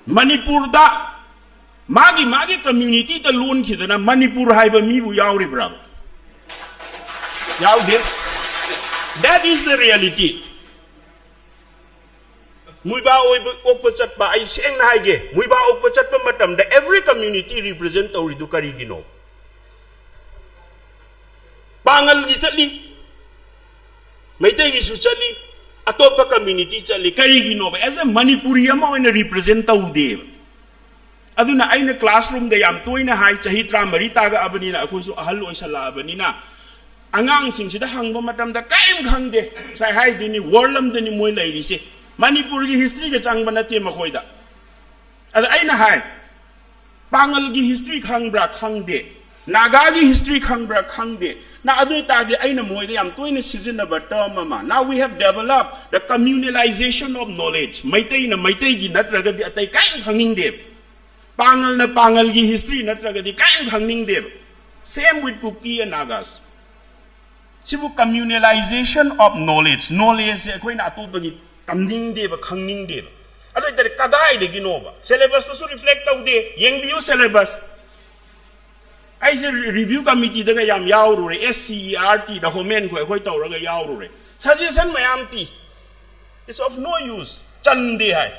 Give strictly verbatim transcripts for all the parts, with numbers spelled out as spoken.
ꯃꯅꯤꯄꯨꯔꯗ ꯃꯥꯒꯤ ꯃꯥꯒꯤ ꯀꯝꯃ꯭ꯌꯨꯅꯤꯇꯤꯗ ꯂꯣꯟꯈꯤꯗꯅ ꯃꯅꯤꯄꯨꯔ ꯍꯥꯏꯕ ꯃꯤꯕꯨ ꯌꯥꯎꯔꯤꯕ꯭ꯔꯥ? ꯌꯥꯎꯗꯦ꯫ That is the reality. ꯃꯨꯏꯕꯥ ꯑꯣꯏꯕ ꯑꯣꯛꯄ ꯆꯠꯄ, ꯑꯩ ꯁꯦꯡꯅ ꯍꯥꯏꯒꯦ, ꯃꯨꯏꯕꯥ ꯑꯣꯛꯄ ꯆꯠꯄ ꯃꯇꯝꯗ every community represent ꯇꯧꯔꯤꯗꯨ ꯀꯔꯤꯒꯤꯅꯣ? ꯄꯥꯉꯜꯒꯤ ꯆꯠꯂꯤ, ꯃꯩꯇꯩꯒꯤꯁꯨ ꯆꯠꯂꯤ, ꯑꯇꯣꯞꯄ ꯀꯝꯃ꯭ꯌꯨꯅꯤꯇꯤ ꯆꯠꯂꯤ꯫ ꯀꯔꯤꯒꯤꯅꯣꯕ? As a ꯃꯅꯤꯄꯨꯔꯤ ꯑꯃ ꯑꯣꯏꯅ ꯔꯤꯄ꯭ꯔꯖꯦꯟ ꯇꯧꯗꯦꯕ꯫ ꯑꯗꯨꯅ ꯑꯩꯅ ꯀ꯭ꯂꯥꯁꯔꯨꯝꯗ ꯌꯥꯝ ꯇꯣꯏꯅ ꯍꯥꯏ, ꯆꯍꯤ ꯇꯔꯥꯃꯔꯤ ꯇꯥꯔꯛꯑꯕꯅꯤꯅ, ꯑꯩꯈꯣꯏꯁꯨ ꯑꯍꯜ ꯑꯣꯏꯁꯜꯂꯛꯑꯕꯅꯤꯅ, ꯑꯉꯥꯡꯁꯤꯡꯁꯤꯗ ꯍꯪꯕ ꯃꯇꯝꯗ ꯀꯔꯤꯝ ꯈꯪꯗꯦ꯫ ꯉꯁꯥꯏ ꯍꯥꯏꯗꯨꯅꯤ, ꯋꯥꯔꯜ ꯑꯃꯗꯅꯤ ꯃꯣꯏ ꯂꯩꯔꯤꯁꯦ꯫ ꯃꯅꯤꯄꯨꯔꯒꯤ ꯍꯤꯁꯇ꯭ꯔꯤꯒ ꯆꯪꯕ ꯅꯠꯇꯦ ꯃꯈꯣꯏꯗ꯫ ꯑꯗ ꯑꯩꯅ ꯍꯥꯏ, ꯄꯥꯉꯜꯒꯤ ꯍꯤꯁꯇ꯭ꯔꯤ ꯈꯪꯕ꯭ꯔꯥ? ꯈꯪꯗꯦ꯫ ꯅꯥꯒꯥꯒꯤ ꯍꯤꯁꯇ꯭ꯔꯤ ꯈꯪꯕ꯭ꯔꯥ? ꯈꯪꯗꯦ꯫ ꯅ ꯑꯗꯨ ꯑꯣꯏꯇꯥꯔꯗꯤ ꯑꯩꯅ ꯃꯣꯏꯗ ꯌꯥꯝ ꯇꯣꯏꯅ ꯁꯤꯖꯤꯟꯅꯕ ꯇꯔꯝ ꯑꯃ, now we have developed the communalization of knowledge. ꯃꯩꯇꯩꯅ ꯃꯩꯇꯩꯒꯤ ꯅꯠꯇ꯭ꯔꯒꯗꯤ ꯑꯇꯩ ꯀꯔꯤꯝ ꯈꯪꯅꯤꯡꯗꯦꯕ꯫ ꯄꯥꯉꯜꯅ ꯄꯥꯉꯜꯒꯤ ꯍꯤꯁꯇ꯭ꯔꯤ ꯅꯠꯇ꯭ꯔꯒꯗꯤ ꯀꯔꯤꯝ ꯈꯪꯅꯤꯡꯗꯦꯕ꯫ Same with Kuki and Nagas. ꯁꯤꯕꯨ communalization of knowledge, ꯅꯣꯂꯦꯖꯁꯦ ꯑꯩꯈꯣꯏꯅ ꯑꯇꯣꯞꯄꯒꯤ ꯇꯝꯅꯤꯡꯗꯦꯕ, ꯈꯪꯅꯤꯡꯗꯦꯕ꯫ ꯑꯗꯨ ꯑꯣꯏꯇꯥꯔꯗꯤ ꯀꯗꯥꯏꯗꯒꯤꯅꯣꯕ? ꯁꯦꯂꯦꯕꯁꯇꯁꯨ ꯔꯤꯐ꯭ꯂꯦꯛ ꯇꯧꯗꯦ꯫ ꯌꯦꯡꯕꯤꯌꯨ ꯁꯦꯂꯦꯕꯁ꯫ ꯑꯩꯁꯦ ꯔꯤꯚ꯭ꯌꯨ ꯀꯃꯤꯇꯤꯗꯒ ꯌꯥꯝ ꯌꯥꯎꯔꯨꯔꯦ, ꯑꯦꯁ ꯁꯤ ꯏ ꯑꯥꯔ ꯇꯤꯗ ꯍꯣꯃꯦꯟ ꯈꯣꯏ ꯑꯩꯈꯣꯏ ꯇꯧꯔꯒ ꯌꯥꯎꯔꯨꯔꯦ꯫ ꯁꯖꯦꯁꯟ ꯃꯌꯥꯝ ꯄꯤ, it's of no use, ꯆꯟꯗꯦ ꯍꯥꯏ꯫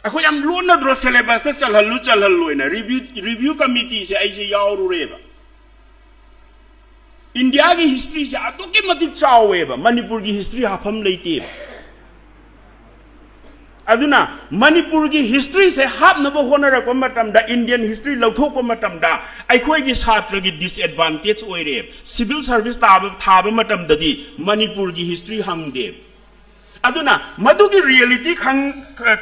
ꯑꯩꯈꯣꯏ ꯌꯥꯝ ꯂꯣꯟꯅꯗ꯭ꯔꯣ ꯁꯦꯂꯦꯕꯁꯇ ꯆꯜꯍꯜꯂꯨ ꯆꯜꯍꯜꯂꯣꯏꯅ? ꯔꯤꯚ꯭ꯌꯨ ꯔꯤꯚ꯭ꯌꯨ ꯀꯃꯤꯇꯤꯁꯦ ꯑꯩꯁꯦ ꯌꯥꯎꯔꯨꯔꯦꯕ꯫ ꯏꯟꯗꯤꯌꯥꯒꯤ ꯍꯤꯁꯇ꯭ꯔꯤꯁꯦ ꯑꯗꯨꯛꯀꯤ ꯃꯇꯤꯛ ꯆꯥꯎꯋꯦꯕ, ꯃꯅꯤꯄꯨꯔꯒꯤ ꯍꯤꯁꯇ꯭ꯔꯤ ꯍꯥꯞꯐꯝ ꯂꯩꯇꯦꯕ꯫ ꯑꯗꯨꯅ ꯃꯅꯤꯄꯨꯔꯒꯤ ꯍꯤꯁꯇ꯭ꯔꯤꯁꯦ ꯍꯥꯞꯅꯕ ꯍꯣꯠꯅꯔꯛꯄ ꯃꯇꯝꯗ, ꯏꯟꯗꯤꯌꯟ ꯍꯤꯁꯇ꯭ꯔꯤ ꯂꯧꯊꯣꯛꯄ ꯃꯇꯝꯗ, ꯑꯩꯈꯣꯏꯒꯤ ꯁꯥꯇ꯭ꯔꯒꯤ ꯗꯤꯁꯑꯦꯗꯚꯥꯟꯇꯦꯖ ꯑꯣꯏꯔꯦꯕ꯫ ꯁꯤꯚꯤꯜ ꯁꯥꯔꯚꯤꯁ ꯇꯥꯕ ꯊꯥꯕ ꯃꯇꯝꯗꯗꯤ ꯃꯅꯤꯄꯨꯔꯒꯤ ꯍꯤꯁꯇ꯭ꯔꯤ ꯍꯪꯗꯦꯕ꯫ ꯑꯗꯨꯅ ꯃꯗꯨꯒꯤ ꯔꯤꯌꯦꯂꯤꯇꯤ ꯈꯪ-,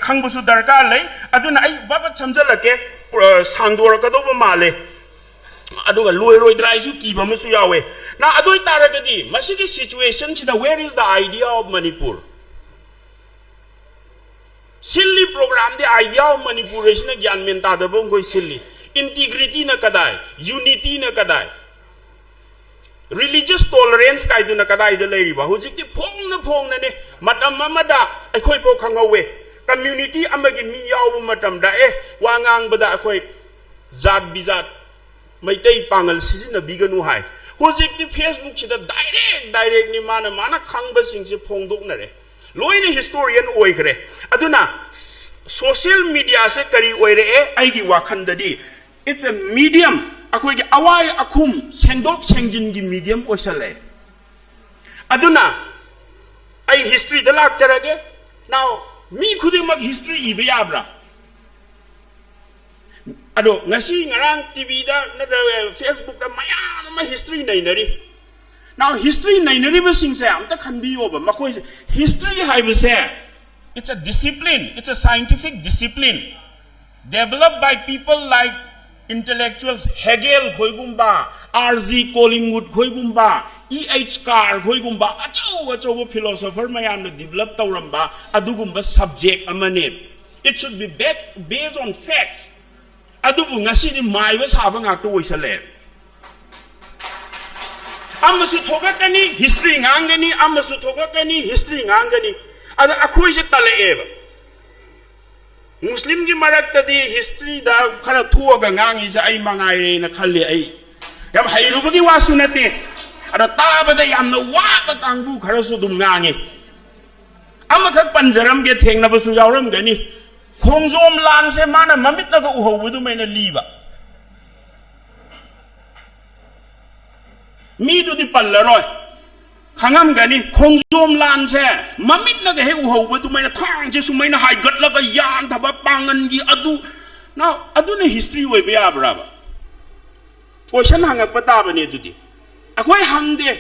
ꯈꯪꯕꯁꯨ ꯗꯔꯀꯥꯔ ꯂꯩ꯫ ꯑꯗꯨꯅ ꯑꯩ ꯕꯕꯠ ꯁꯝꯖꯜꯂꯛꯀꯦ, ꯑ, ꯁꯥꯡꯗꯣꯔꯛꯀꯗꯧꯕ ꯃꯥꯜꯂꯦ꯫ ꯑꯗꯨꯒ ꯂꯣꯏꯔꯣꯏꯗ꯭ꯔꯥ ꯍꯥꯏꯁꯨ ꯀꯤꯕ ꯑꯃꯁꯨ ꯌꯥꯎꯋꯦ꯫ ꯅ ꯑꯗꯨ ꯑꯣꯏꯇꯥꯔꯒꯗꯤ ꯃꯁꯤꯒꯤ ꯁꯤꯆꯨꯋꯦꯁꯟꯁꯤꯗ, where is the idea of Manipur? ꯁꯤꯜꯂꯤ ꯄ꯭ꯔꯣꯒ꯭ꯔꯥꯝꯗꯤ idea of Manipur ꯍꯥꯏꯁꯤꯅ ꯒ꯭ꯌꯥꯟ ꯃꯦꯟ ꯇꯥꯗꯕ ꯑꯃꯈꯣꯏ ꯁꯤꯜꯂꯤ꯫ ꯏꯟꯇꯤꯒ꯭ꯔꯤꯇꯤꯅ ꯀꯗꯥꯏ? ꯌꯨꯅꯤꯇꯤꯅ ꯀꯗꯥꯏ? ꯔꯤꯂꯤꯖꯁ ꯇꯣꯂꯔꯦꯟꯁ ꯀꯥꯏꯗꯨꯅ ꯀꯗꯥꯏꯗ ꯂꯩꯔꯤꯕ? ꯍꯧꯖꯤꯛꯇꯤ ꯐꯣꯡꯅ ꯐꯣꯡꯅꯅꯦ꯫ ꯃꯇꯝ ꯑꯃꯗ ꯑꯩꯈꯣꯏ ꯐꯥꯎ ꯈꯪꯍꯧꯋꯦ, Community ꯑꯃꯒꯤ ꯃꯤ ꯌꯥꯎꯕ ꯃꯇꯝꯗ, ꯑꯦ, ꯋꯥ ꯉꯥꯡꯕꯗ ꯑꯩꯈꯣꯏ ꯖꯥꯠ ꯕꯤꯖꯥꯠ, ꯃꯩꯇꯩ ꯄꯥꯉꯜ ꯁꯤꯖꯤꯟꯅꯕꯤꯒꯅꯨ ꯍꯥꯏ꯫ ꯍꯧꯖꯤꯛꯇꯤ Facebookꯁꯤꯗ direct directꯅꯤ, ꯃꯥꯅ ꯃꯥꯅ ꯈꯪꯕꯁꯤꯡꯁꯦ ꯐꯣꯡꯗꯣꯛꯅꯔꯦ꯫ ꯂꯣꯏꯅ historian ꯑꯣꯏꯈ꯭ꯔꯦ꯫ ꯑꯗꯨꯅ social mediaꯁꯦ ꯀꯔꯤ ꯑꯣꯏꯔꯛꯑꯦ? ꯑꯩꯒꯤ ꯋꯥꯈꯜꯗꯗꯤ it's a medium, ꯑꯩꯈꯣꯏꯒꯤ ꯑꯋꯥꯏ ꯑꯈꯨꯝ ꯁꯦꯡꯗꯣꯛ ꯁꯦꯡꯖꯤꯟꯒꯤ medium ꯑꯣꯏꯁꯜꯂꯛꯑꯦ꯫ ꯑꯗꯨꯅ ꯑꯩ historyꯗ ꯂꯥꯛꯆꯔꯒꯦ꯫ Now, ꯃꯤ ꯈꯨꯗꯤꯡꯃꯛ history ꯏꯕ ꯌꯥꯕ꯭ꯔꯥ? ꯑꯗꯣ ꯉꯁꯤ ꯉꯔꯥꯡ TVꯗ ꯅꯠꯇ꯭ꯔꯒ Facebookꯇ ꯃꯌꯥꯝ ꯑꯃ history ꯅꯩꯅꯔꯤ꯫ Now, history ꯅꯩꯅꯔꯤꯕꯁꯤꯡꯁꯦ ꯑꯝꯇ ꯈꯟꯕꯤꯌꯣꯕ꯫ ꯃꯈꯣꯏꯁꯦ, history ꯍꯥꯏꯕꯁꯦ, it's a discipline, it's a scientific discipline developed by people like intellectuals Hegel ꯈꯣꯏꯒꯨꯝꯕ, R G Collingwood ꯈꯣꯏꯒꯨꯝꯕ, E H Carr ꯈꯣꯏꯒꯨꯝꯕ ꯑꯆꯧ ꯑꯆꯧꯕ philosopher ꯃꯌꯥꯝꯅ develop ꯇꯧꯔꯝꯕ ꯑꯗꯨꯒꯨꯝꯕ subject ꯑꯃꯅꯦ꯫ It should be back, based on facts. ꯑꯗꯨꯕꯨ ꯉꯁꯤꯗꯤ ꯃꯥꯏꯕ ꯁꯥꯕ ꯉꯥꯛꯇ ꯑꯣꯏꯁꯜꯂꯛꯑꯦ꯫ ꯑꯃꯁꯨ ꯊꯣꯛꯂꯛꯀꯅꯤ, history ꯉꯥꯡꯒꯅꯤ, ꯑꯃꯁꯨ ꯊꯣꯛꯂꯛꯀꯅꯤ, history ꯉꯥꯡꯒꯅꯤ꯫ ꯑꯗ ꯑꯩꯈꯣꯏꯁꯦ ꯇꯜꯂꯛꯑꯦꯕ꯫ ꯃꯨꯁꯂꯤꯝꯒꯤ ꯃꯔꯛꯇꯗꯤ historyꯗ ꯈꯔ ꯊꯣꯛꯑꯒ ꯉꯥꯡꯉꯤꯁꯦ ꯑꯩ ꯃꯉꯥꯏꯔꯦꯅ ꯈꯜꯂꯤ꯫ ꯑꯩ ꯌꯥꯝ ꯍꯩꯔꯨꯕꯒꯤ ꯋꯥꯁꯨ ꯅꯠꯇꯦ, ꯑꯗꯣ ꯇꯥꯕꯗ ꯌꯥꯝꯅ ꯋꯥꯕ ꯀꯥꯡꯕꯨ ꯈꯔꯁꯨ ꯑꯗꯨꯝ ꯉꯥꯡꯉꯤ꯫ ꯑꯃꯈꯛ ꯄꯟꯖꯔꯝꯒꯦ, ꯊꯦꯡꯅꯕꯁꯨ ꯌꯥꯎꯔꯝꯒꯅꯤ꯫ ꯈꯣꯡꯖꯣꯝ ꯂꯥꯟꯁꯦ ꯃꯥꯅ ꯃꯃꯤꯠꯅꯒ ꯎꯍꯧꯕꯗꯨꯃꯥꯏꯅ ꯂꯤꯕ꯫ ꯃꯤꯗꯨꯗꯤ ꯄꯜꯂꯔꯣꯏ, ꯈꯪꯉꯝꯒꯅꯤ꯫ ꯈꯣꯡꯖꯣꯝ ꯂꯥꯟꯁꯦ ꯃꯃꯤꯠꯅꯒ ꯍꯦꯛ ꯎꯍꯧꯕ ꯑꯗꯨꯃꯥꯏꯅ ꯊꯥꯡꯁꯦ ꯁꯨꯃꯥꯏꯅ ꯍꯥꯏꯒꯠꯂꯒ ꯌꯥꯟꯊꯕ ꯄꯥꯡꯒꯟꯒꯤ ꯑꯗꯨ꯫ Now, ꯑꯗꯨꯅ history ꯑꯣꯏꯕ ꯌꯥꯕ꯭ꯔꯕ? Question ꯍꯪꯉꯛꯄ ꯇꯥꯕꯅꯦ ꯑꯗꯨꯗꯤ꯫ ꯑꯩꯈꯣꯏ ꯍꯪꯗꯦ,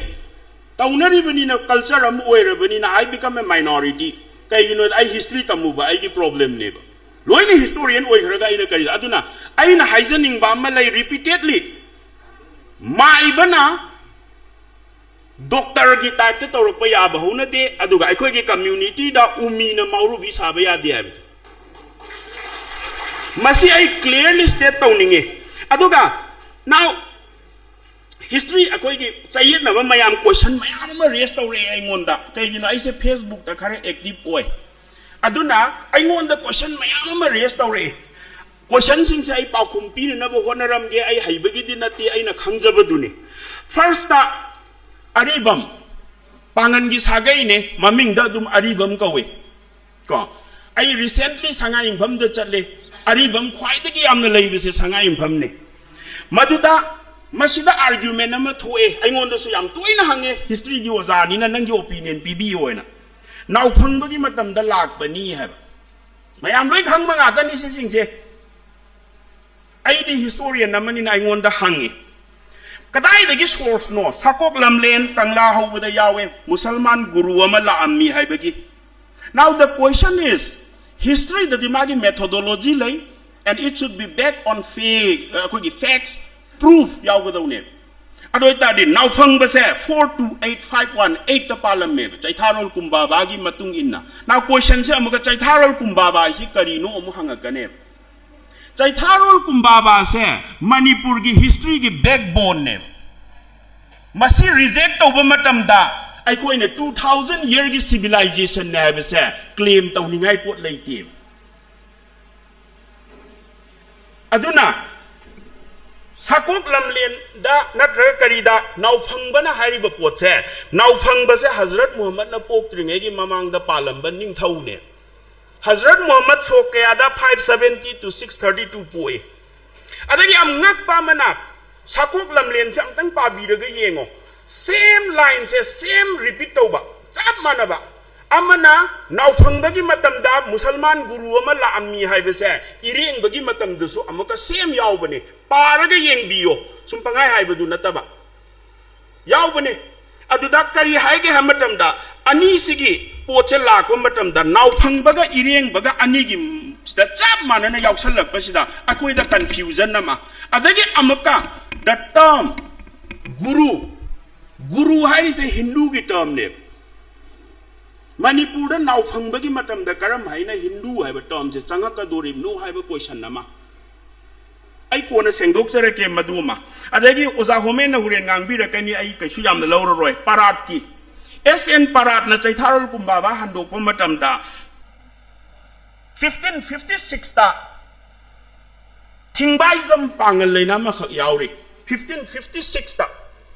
ꯇꯧꯅꯔꯤꯕꯅꯤꯅ, culture ꯑꯃ ꯑꯣꯏꯔꯕꯅꯤꯅ, I become a minority꯫ ꯀꯩꯒꯤꯅꯣꯗ ꯑꯩ history ꯇꯝꯃꯨꯕ ꯑꯩꯒꯤ problemꯅꯦꯕ꯫ ꯂꯣꯏꯅ historian ꯑꯣꯏꯈ꯭ꯔꯒ ꯑꯩꯅ ꯀꯔꯤ? ꯑꯗꯨꯅ ꯑꯩꯅ ꯍꯥꯏꯖꯅꯤꯡꯕ ꯑꯃ ꯂꯩ, repeatedly, ꯃꯥꯏꯕꯅ doctorꯒꯤ typeꯇ ꯇꯧꯔꯛꯄ ꯌꯥꯕ ꯍꯧꯅꯗꯦ, ꯑꯗꯨꯒ ꯑꯩꯈꯣꯏꯒꯤ communityꯗ ꯎꯃꯤꯅ ꯃꯧꯔꯨꯕꯤ ꯁꯥꯕ ꯌꯥꯗꯦ ꯍꯥꯏꯕꯗꯣ, ꯃꯁꯤ ꯑꯩ clearly state ꯇꯧꯅꯤꯡꯉꯤ꯫ ꯑꯗꯨꯒ now history ꯑꯩꯈꯣꯏꯒꯤ ꯆꯌꯦꯠꯅꯕ ꯃꯌꯥꯝ, question ꯃꯌꯥꯝ ꯑꯃ raise ꯇꯧꯔꯛꯑꯦ ꯑꯩꯉꯣꯟꯗ꯫ ꯀꯩꯒꯤꯅꯣ? ꯑꯩꯁꯦ Facebookꯇ ꯈꯔ active ꯑꯣꯏ꯫ ꯑꯗꯨꯅ ꯑꯩꯉꯣꯟꯗ ꯀꯣꯏꯁꯟ ꯃꯌꯥꯝ ꯑꯃ ꯔꯦꯁ ꯇꯧꯔꯛꯑꯦ꯫ ꯀꯣꯏꯁꯟꯁꯤꯡꯁꯦ ꯑꯩ ꯄꯥꯎꯈꯨꯝ ꯄꯤꯅꯅꯕ ꯍꯣꯠꯅꯔꯝꯒꯦ, ꯑꯩ ꯍꯩꯕꯒꯤꯗꯤ ꯅꯠꯇꯦ, ꯑꯩꯅ ꯈꯪꯖꯕꯗꯨꯅꯤ꯫ ꯐꯥꯔꯁꯇ, ꯑꯔꯤꯕꯝ, ꯄꯥꯡꯒꯟꯒꯤ ꯁꯥꯒꯩꯅꯦ, ꯃꯃꯤꯡꯗ ꯑꯗꯨꯝ ꯑꯔꯤꯕꯝ ꯀꯧꯏ꯫ ꯀꯣ, ꯑꯩ ꯔꯤꯁꯦꯟꯠꯂꯤ ꯁꯉꯥꯏ ꯌꯨꯝꯐꯝꯗ ꯆꯠꯂꯦ꯫ ꯑꯔꯤꯕꯝ ꯈ꯭ꯋꯥꯏꯗꯒꯤ ꯌꯥꯝꯅ ꯂꯩꯕꯁꯦ ꯁꯉꯥꯏ ꯌꯨꯝꯐꯝꯅꯦ꯫ ꯃꯗꯨꯗ ꯃꯁꯤꯗ ꯑꯥꯔꯒ꯭ꯌꯨꯃꯦꯟ ꯑꯃ ꯊꯣꯛꯑꯦ, ꯑꯩꯉꯣꯟꯗꯁꯨ ꯌꯥꯝ ꯇꯣꯏꯅ ꯍꯪꯉꯦ, ꯍꯤꯁꯇ꯭ꯔꯤꯒꯤ ꯑꯣꯖꯥꯅꯤꯅ ꯅꯪꯒꯤ ꯑꯣꯄꯤꯅꯤꯌꯟ ꯄꯤꯕꯤꯌꯣꯅ꯫ ꯅꯥꯎꯐꯪꯕꯒꯤ ꯃꯇꯝꯗ ꯂꯥꯛꯄꯅꯤ ꯍꯥꯏꯕ꯫ ꯃꯌꯥꯝ ꯂꯣꯏ ꯈꯪꯕ ꯉꯥꯛꯇꯅꯤ ꯁꯤꯁꯤꯡꯁꯦ꯫ ꯑꯩꯗꯤ ꯍꯤꯁꯇꯣꯔꯤꯌꯟ ꯑꯃꯅꯤꯅ ꯑꯩꯉꯣꯟꯗ ꯍꯪꯉꯤ, "ꯀꯗꯥꯏꯗꯒꯤ ꯁꯣꯔꯁꯅꯣ? ꯁꯥꯀꯣꯛ ꯂꯝꯂꯦꯟ ꯀꯪꯂꯥ ꯍꯧꯕꯗ ꯌꯥꯎꯋꯦ, ꯃꯨꯁꯜꯃꯥꯟ ꯒꯨꯔꯨ ꯑꯃ ꯂꯥꯛꯑꯝꯃꯤ ꯍꯥꯏꯕꯒꯤ"꯫ Now the question is, ꯍꯤꯁꯇ꯭ꯔꯤꯗꯗꯤ ꯃꯥꯒꯤ ꯃꯦꯊꯣꯗꯣꯂꯣꯖꯤ ꯂꯩ, and it should be back on fact, ꯑꯩꯈꯣꯏꯒꯤ ꯐꯦꯛꯁ, ꯄ꯭ꯔꯨꯐ ꯌꯥꯎꯒꯗꯧꯅꯦꯕ꯫ ꯑꯗꯨ ꯑꯣꯏꯇꯥꯔꯗꯤ ꯅꯥꯎꯐꯪꯕꯁꯦ four two eight five one eight ꯇ ꯄꯥꯜꯂꯝꯃꯦꯕ, ꯆꯩꯊꯥꯔꯣꯜ ꯀꯨꯝꯕꯥꯕꯥꯒꯤ ꯃꯇꯨꯡ ꯏꯟꯅ꯫ Now ꯀꯣꯏꯁꯟꯁꯦ ꯑꯃꯨꯛꯀ, ꯆꯩꯊꯥꯔꯣꯜ ꯀꯨꯝꯕꯥꯕꯥ ꯍꯥꯏꯁꯤ ꯀꯔꯤꯅꯣ ꯑꯃꯨꯛ ꯍꯪꯉꯛꯀꯅꯦꯕ꯫ ꯆꯩꯊꯥꯔꯣꯜ ꯀꯨꯝꯕꯥꯕꯥꯁꯦ ꯃꯅꯤꯄꯨꯔꯒꯤ ꯍꯤꯁꯇ꯭ꯔꯤꯒꯤ ꯕꯦꯛꯕꯣꯟꯅꯦꯕ꯫ ꯃꯁꯤ ꯔꯤꯖꯦꯛ ꯇꯧꯕ ꯃꯇꯝꯗ ꯑꯩꯈꯣꯏꯅ two thousand ꯌꯔꯒꯤ ꯁꯤꯚꯤꯂꯥꯏꯖꯦꯁꯟꯅꯦ ꯍꯥꯏꯕꯁꯦ ꯀ꯭ꯂꯦꯝ ꯇꯧꯅꯤꯡꯉꯥꯏ ꯄꯣꯠ ꯂꯩꯇꯦꯕ꯫ ꯑꯗꯨꯅ ꯁꯥꯀꯣꯛ ꯂꯝꯂꯦꯟꯗ ꯅꯠꯇ꯭ꯔꯒ ꯀꯔꯤꯗ ꯅꯥꯎꯐꯪꯕꯅ ꯍꯥꯏꯔꯤꯕ ꯄꯣꯠꯁꯦ, ꯅꯥꯎꯐꯪꯕꯁꯦ ꯍꯖꯔꯠ ꯃꯨꯍꯝꯃꯗꯅ ꯄꯣꯛꯇ꯭ꯔꯤꯉꯩꯒꯤ ꯃꯃꯥꯡꯗ ꯄꯥꯜꯂꯝꯕ ꯅꯤꯡꯊꯧꯅꯦ꯫ ꯍꯖꯔꯠ ꯃꯨꯍꯝꯃꯗ ꯁꯣꯛ ꯀꯌꯥꯗ? Five seventy to six thirty two ꯄꯣꯛꯏ꯫ ꯑꯗꯒꯤ ꯌꯥꯝ ꯉꯛꯄ ꯑꯃꯅ, ꯁꯥꯀꯣꯛ ꯂꯝꯂꯦꯟꯁꯦ ꯑꯝꯇꯪ ꯄꯥꯕꯤꯔꯒ ꯌꯦꯡꯉꯣ, ꯁꯦꯝ ꯂꯥꯏꯟꯁꯦ ꯁꯦꯝ ꯔꯤꯄꯤꯠ ꯇꯧꯕ, ꯆꯞ ꯃꯥꯟꯅꯕ꯫ ꯑꯃꯅ ꯅꯥꯎꯐꯪꯕꯒꯤ ꯃꯇꯝꯗ ꯃꯨꯁꯜꯃꯥꯟ ꯒꯨꯔꯨ ꯑꯃ ꯂꯥꯛꯑꯝꯃꯤ ꯍꯥꯏꯕꯁꯦ ꯏꯔꯦꯡꯕꯒꯤ ꯃꯇꯝꯗꯁꯨ ꯑꯃꯨꯛꯀ ꯁꯦꯝ ꯌꯥꯎꯕꯅꯦ꯫ ꯄꯥꯔꯒ ꯌꯦꯡꯕꯤꯌꯣ, ꯁꯨꯝ ꯄꯪꯍꯥꯏ ꯍꯥꯏꯕꯗꯨ ꯅꯠꯇꯕ, ꯌꯥꯎꯕꯅꯦ꯫ ꯑꯗꯨꯗ ꯀꯔꯤ ꯍꯥꯏꯒꯦ ꯍꯥꯏꯕ ꯃꯇꯝꯗ, ꯑꯅꯤꯁꯤꯒꯤ ꯄꯣꯠꯁꯦ ꯂꯥꯛꯄ ꯃꯇꯝꯗ ꯅꯥꯎꯐꯪꯕꯒ ꯏꯔꯦꯡꯕꯒ ꯑꯅꯤꯒꯤ ꯁꯤꯗ ꯆꯞ ꯃꯥꯟꯅꯅ ꯌꯥꯎꯁꯜꯂꯛꯄꯁꯤꯗ ꯑꯩꯈꯣꯏꯗ ꯀꯟꯐ꯭ꯌꯨꯖꯟ ꯑꯃ꯫ ꯑꯗꯒꯤ ꯑꯃꯨꯛꯀ the term ꯒꯨꯔꯨ, ꯒꯨꯔꯨ ꯍꯥꯏꯔꯤꯁꯦ ꯍꯤꯟꯗꯨꯒꯤ ꯇꯔꯝꯅꯦꯕ꯫ ꯃꯅꯤꯄꯨꯔꯗ ꯅꯥꯎꯐꯪꯕꯒꯤ ꯃꯇꯝꯗ ꯀꯔꯝ ꯍꯥꯏꯅ ꯍꯤꯟꯗꯨ ꯍꯥꯏꯕ ꯇꯔꯝꯁꯦ ꯆꯪꯉꯛꯀꯗꯣꯔꯤꯕꯅꯣ ꯍꯥꯏꯕ ꯀꯣꯏꯁꯟ ꯑꯃ꯫ ꯑꯩ ꯀꯣꯟꯅ ꯁꯦꯡꯗꯣꯛꯆꯔꯛꯀꯦ ꯃꯗꯨ ꯑꯃ꯫ ꯑꯗꯒꯤ ꯑꯣꯖꯥ ꯍꯣꯃꯦꯟꯅ ꯍꯣꯔꯦꯟ ꯉꯥꯡꯕꯤꯔꯛꯀꯅꯤ, ꯑꯩ ꯀꯩꯁꯨ ꯌꯥꯝꯅ ꯂꯧꯔꯔꯣꯏ꯫ ꯄꯥꯔꯥꯠꯀꯤ, ꯑꯦꯁ ꯑꯦꯟ ꯄꯥꯔꯥꯠꯅ ꯆꯩꯊꯥꯔꯣꯜ ꯀꯨꯝꯕꯥꯕꯥ ꯍꯟꯗꯣꯛꯄ ꯃꯇꯝꯗ ꯐꯤꯐꯇꯤꯟ ꯐꯤꯐꯇꯤ ꯁꯤꯛꯁꯇ ꯊꯤꯡꯕꯥꯏꯖꯝ ꯄꯥꯡꯒꯜ ꯂꯩꯅ ꯑꯃꯈꯛ ꯌꯥꯎꯔꯤ꯫ ꯐꯤꯐꯇꯤꯟ ꯐꯤꯐꯇꯤ ꯁꯤꯛꯁꯇ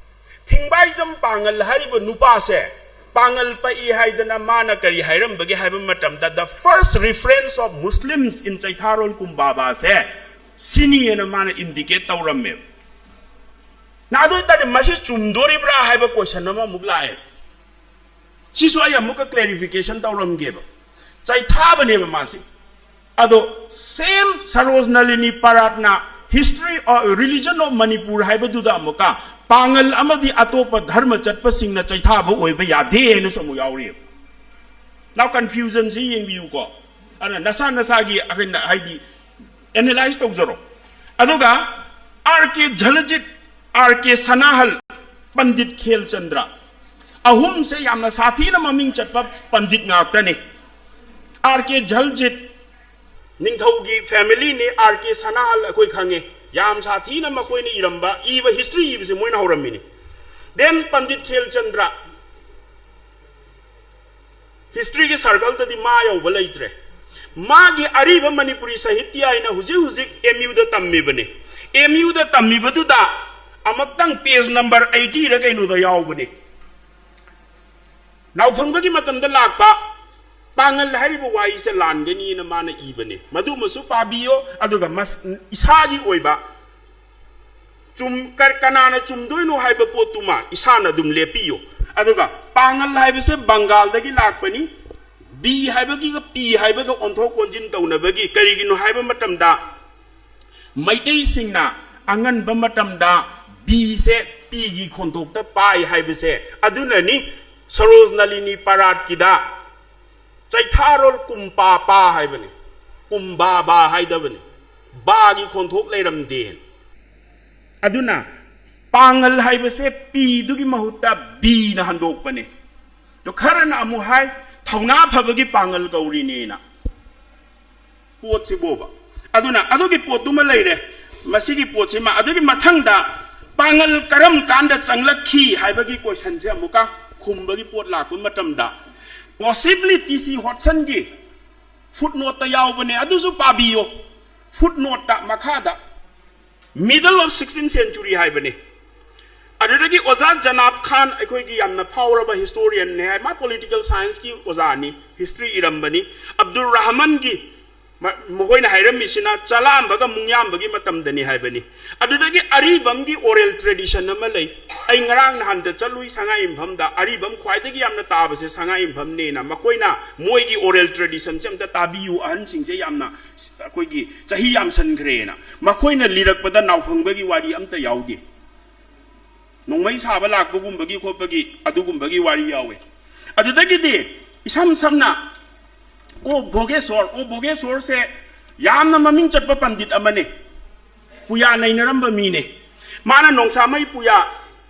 ꯊꯤꯡꯕꯥꯏꯖꯝ ꯄꯥꯡꯒꯜ ꯍꯥꯏꯔꯤꯕ ꯅꯨꯄꯥꯁꯦ ꯄꯥꯡꯒꯜ ꯄꯛꯏ ꯍꯥꯏꯗꯅ ꯃꯥꯅ ꯀꯔꯤ ꯍꯥꯏꯔꯝꯕꯒꯦ ꯍꯥꯏꯕ ꯃꯇꯝꯗ, "The first reference of Muslims in Cheitharol ꯀꯨꯝꯕꯥꯕꯥꯁꯦ ꯁꯤꯅꯤꯅ" ꯃꯥꯅ indicate ꯇꯧꯔꯝꯃꯦꯕ꯫ ꯅ ꯑꯗꯨ ꯑꯣꯏꯇꯥꯔꯗꯤ ꯃꯁꯤ ꯆꯨꯝꯗꯣꯔꯤꯕ꯭ꯔꯥ ꯍꯥꯏꯕ question ꯑꯃ ꯑꯃꯨꯛ ꯂꯥꯛꯑꯦ꯫ ꯁꯤꯁꯨ ꯑꯩ ꯑꯃꯨꯛꯀ clarification ꯇꯧꯔꯝꯒꯦꯕ꯫ ꯆꯩꯊꯥꯕꯅꯦꯕ ꯃꯥꯁꯤ꯫ ꯑꯗꯣ same Saroj Nalini ꯄꯥꯔꯥꯠꯅ History of Religion of Manipur ꯍꯥꯏꯕꯗꯨꯗ ꯑꯃꯨꯛꯀ ꯄꯥꯡꯒꯜ ꯑꯃꯗꯤ ꯑꯇꯣꯞꯄ ꯙꯔꯃ ꯆꯠꯄꯁꯤꯡꯅ ꯆꯩꯊꯥꯕ ꯑꯣꯏꯕ ꯌꯥꯗꯦ ꯍꯥꯏꯅꯁꯨ ꯑꯃꯨꯛ ꯌꯥꯎꯔꯤꯑꯕ꯫ Now confusionꯁꯤ ꯌꯦꯡꯕꯤꯌꯨꯀꯣ꯫ ꯑꯗꯨꯅ ꯅꯁꯥ ꯅꯁꯥꯒꯤ ꯑꯩꯈꯣꯏꯅ ꯍꯥꯏꯗꯤ analyze ꯇꯧꯖꯔꯣ꯫ ꯑꯗꯨꯒ ꯑꯥꯔ ꯀꯦ ꯖꯂꯖꯤꯠ, ꯑꯥꯔ ꯀꯦ ꯁꯅꯥꯍꯜ, ꯄꯟꯗꯤꯠ ꯈꯦꯜꯆꯟꯗ꯭ꯔ, ꯑꯍꯨꯝꯁꯦ ꯌꯥꯝꯅ ꯁꯥꯊꯤꯅ ꯃꯃꯤꯡ ꯆꯠꯄ ꯄꯟꯗꯤꯠ ꯉꯥꯛꯇꯅꯤ꯫ ꯑꯥꯔ ꯀꯦ ꯖꯂꯖꯤꯠ ꯅꯤꯡꯊꯧꯒꯤ familyꯅꯤ, ꯑꯥꯔ ꯀꯦ ꯁꯅꯥꯍꯜ ꯑꯩꯈꯣꯏ ꯈꯪꯉꯦ, ꯌꯥꯝ ꯁꯥꯊꯤꯅ ꯃꯈꯣꯏꯅ ꯏꯔꯝꯕ, ꯏꯕ, history ꯏꯕꯁꯦ ꯃꯣꯏꯅ ꯍꯧꯔꯝꯃꯤꯅꯤ꯫ Then ꯄꯟꯗꯤꯠ ꯈꯦꯜꯆꯟꯗ꯭ꯔ, historyꯒꯤ circleꯗꯗꯤ ꯃꯥ ꯌꯧꯕ ꯂꯩꯇ꯭ꯔꯦ꯫ ꯃꯥꯒꯤ ꯑꯔꯤꯕ ꯃꯅꯤꯄꯨꯔꯤ ꯁꯥꯍꯤꯇ꯭ꯌ ꯍꯥꯏꯅ ꯍꯧꯖꯤꯛ ꯍꯧꯖꯤꯛ ꯑꯦꯝ ꯌꯨꯗ ꯇꯝꯃꯤꯕꯅꯤ꯫ ꯑꯦꯝ ꯌꯨꯗ ꯇꯝꯃꯤꯕꯗꯨꯗ ꯑꯃꯨꯛꯇꯪ page number eightyꯔ ꯀꯩꯅꯣꯗ ꯌꯥꯎꯕꯅꯤ꯫ ꯅꯥꯎꯐꯪꯕꯒꯤ ꯃꯇꯝꯗ ꯂꯥꯛꯄ ꯄꯥꯡꯒꯜ ꯍꯥꯏꯔꯤꯕ ꯋꯥꯍꯩꯁꯦ ꯂꯥꯟꯒꯅꯤꯅ ꯃꯥꯅ ꯏꯕꯅꯤ꯫ ꯃꯗꯨꯃꯁꯨ ꯄꯥꯕꯤꯌꯣ, ꯑꯗꯨꯒ ꯃꯁ-, ꯏꯁꯥꯒꯤ ꯑꯣꯏꯕ ꯆꯨꯝ-, ꯀ-, ꯀꯅꯥꯅ ꯆꯨꯝꯗꯣꯏꯅꯣ ꯍꯥꯏꯕ ꯄꯣꯠꯇꯨꯃ ꯏꯁꯥꯅ ꯑꯗꯨꯝ ꯂꯦꯞꯄꯤꯌꯨ꯫ ꯑꯗꯨꯒ ꯄꯥꯡꯒꯜ ꯍꯥꯏꯕꯁꯦ ꯕꯪꯒꯥꯜꯗꯒꯤ ꯂꯥꯛꯄꯅꯤ꯫ ꯕꯤ ꯍꯥꯏꯕꯒꯤꯒ ꯄꯤ ꯍꯥꯏꯕꯒ ꯑꯣꯟꯊꯣꯛ ꯑꯣꯟꯁꯤꯟ ꯇꯧꯅꯕꯒꯤ, ꯀꯔꯤꯒꯤꯅꯣ ꯍꯥꯏꯕ ꯃꯇꯝꯗ ꯃꯩꯇꯩꯁꯤꯡꯅ ꯑꯉꯟꯕ ꯃꯇꯝꯗ ꯕꯤꯁꯦ ꯄꯤꯒꯤ ꯈꯣꯟꯊꯣꯛꯇ ꯄꯥꯏ ꯍꯥꯏꯕꯁꯦ ꯑꯗꯨꯅꯅꯤ꯫ ꯁꯔꯣꯖ ꯅꯂꯤꯅꯤ ꯄꯥꯔꯥꯠꯀꯤꯗ ꯆꯩꯊꯥꯔꯣꯜ ꯀꯨꯝꯄꯥꯄꯥ ꯍꯥꯏꯕꯅꯤ, ꯀꯨꯝꯕꯥꯕꯥ ꯍꯥꯏꯗꯕꯅꯤ, ꯕꯥꯒꯤ ꯈꯣꯟꯊꯣꯛ ꯂꯩꯔꯝꯗꯦ꯫ ꯑꯗꯨꯅ ꯄꯥꯡꯒꯜ ꯍꯥꯏꯕꯁꯦ ꯄꯤꯗꯨꯒꯤ ꯃꯍꯨꯠꯇ ꯕꯤꯅ ꯍꯟꯗꯣꯛꯄꯅꯦ꯫ ꯑꯗꯣ ꯈꯔꯅ ꯑꯃꯨꯛ ꯍꯥꯏ, "ꯊꯧꯅꯥ ꯐꯕꯒꯤ ꯄꯥꯡꯒꯜ ꯀꯧꯔꯤꯅꯦꯅ" ꯄꯣꯠꯁꯤꯕꯣꯕ꯫ ꯑꯗꯨꯅ ꯑꯗꯨꯒꯤ ꯄꯣꯠꯇꯨꯃ ꯂꯩꯔꯦ꯫ ꯃꯁꯤꯒꯤ ꯄꯣꯠꯁꯤꯃ, ꯑꯗꯨꯒꯤ ꯃꯊꯪꯗ ꯄꯥꯡꯒꯜ ꯀꯔꯝ ꯀꯥꯟꯗ ꯆꯪꯂꯛꯈꯤ ꯍꯥꯏꯕꯒꯤ questionꯁꯦ ꯑꯃꯨꯛꯀ ꯈꯨꯝꯕꯒꯤ ꯄꯣꯠ ꯂꯥꯛꯄ ꯃꯇꯝꯗ, possibly ꯇꯤ ꯁꯤ ꯍꯣꯠꯁꯟꯒꯤ Footnote ꯇ ꯌꯥꯎꯕꯅꯦ, ꯑꯗꯨꯁꯨ ꯄꯥꯕꯤꯌꯣ꯫ Footnote ꯇ ꯃꯈꯥꯗ middle of sixteenth century ꯍꯥꯏꯕꯅꯤ꯫ ꯑꯗꯨꯗꯒꯤ ꯑꯣꯖꯥ ꯖꯅꯥꯕ ꯈꯥꯟ, ꯑꯩꯈꯣꯏꯒꯤ ꯌꯥꯝꯅ ꯐꯥꯎꯔꯕ historian ꯅꯦ ꯍꯥꯏ, ꯃꯥ political science ꯀꯤ ꯑꯣꯖꯥꯅꯤ, history ꯏꯔꯝꯕꯅꯤ꯫ ꯑꯕꯗꯨꯜ ꯔꯍꯃꯟꯒꯤ ꯃ-, ꯃꯈꯣꯏꯅ ꯍꯥꯏꯔꯝꯃꯤꯁꯤꯅ ꯆꯂꯥꯝꯕꯒ ꯃꯨꯡꯌꯥꯝꯕꯒꯤ ꯃꯇꯝꯗꯅꯤ ꯍꯥꯏꯕꯅꯤ꯫ ꯑꯗꯨꯗꯒꯤ ꯑꯔꯤꯕꯝꯒꯤ oral tradition ꯑꯃ ꯂꯩ꯫ ꯑꯩ ꯉꯔꯥꯡ ꯅꯍꯥꯟꯗ ꯆꯠꯂꯨꯏ ꯁꯉꯥꯏ ꯌꯨꯝꯐꯝꯗ, ꯑꯔꯤꯕꯝ ꯈ꯭ꯋꯥꯏꯗꯒꯤ ꯌꯥꯝꯅ ꯇꯥꯕꯁꯦ ꯁꯉꯥꯏ ꯌꯨꯝꯐꯝꯅꯦꯅ꯫ ꯃꯈꯣꯏꯅ ꯃꯣꯏꯒꯤ oral tradition ꯁꯦ ꯑꯝꯇ ꯇꯥꯕꯤꯌꯨ, ꯑꯍꯟꯁꯤꯡꯁꯦ ꯌꯥꯝꯅ ꯑꯩꯈꯣꯏꯒꯤ ꯆꯍꯤ ꯌꯥꯝꯁꯟꯈ꯭ꯔꯦꯅ꯫ ꯃꯈꯣꯏꯅ ꯂꯤꯔꯛꯄꯗ ꯅꯥꯎꯐꯪꯕꯒꯤ ꯋꯥꯔꯤ ꯑꯝꯇ ꯌꯥꯎꯗꯦ꯫ ꯅꯣꯡꯃꯩ ꯁꯥꯕ ꯂꯥꯛꯄꯒꯨꯝꯕꯒꯤ ꯈꯣꯠꯄꯒꯤ ꯑꯗꯨꯒꯨꯝꯕꯒꯤ ꯋꯥꯔꯤ ꯌꯥꯎꯋꯦ꯫ ꯑꯗꯨꯗꯒꯤꯗꯤ ꯏꯁꯝ ꯁꯝꯅ ꯑꯣ ꯚꯣꯒꯦꯁꯣꯔ, ꯑꯣ ꯚꯣꯒꯦꯁꯣꯔꯁꯦ ꯌꯥꯝꯅ ꯃꯃꯤꯡ ꯆꯠꯄ ꯄꯟꯗꯤꯠ ꯑꯃꯅꯤ, ꯄꯨꯌꯥ ꯅꯩꯅꯔꯝꯕ ꯃꯤꯅꯦ꯫ ꯃꯥꯅ ꯅꯣꯡꯁꯥꯃꯩ ꯄꯨꯌꯥ,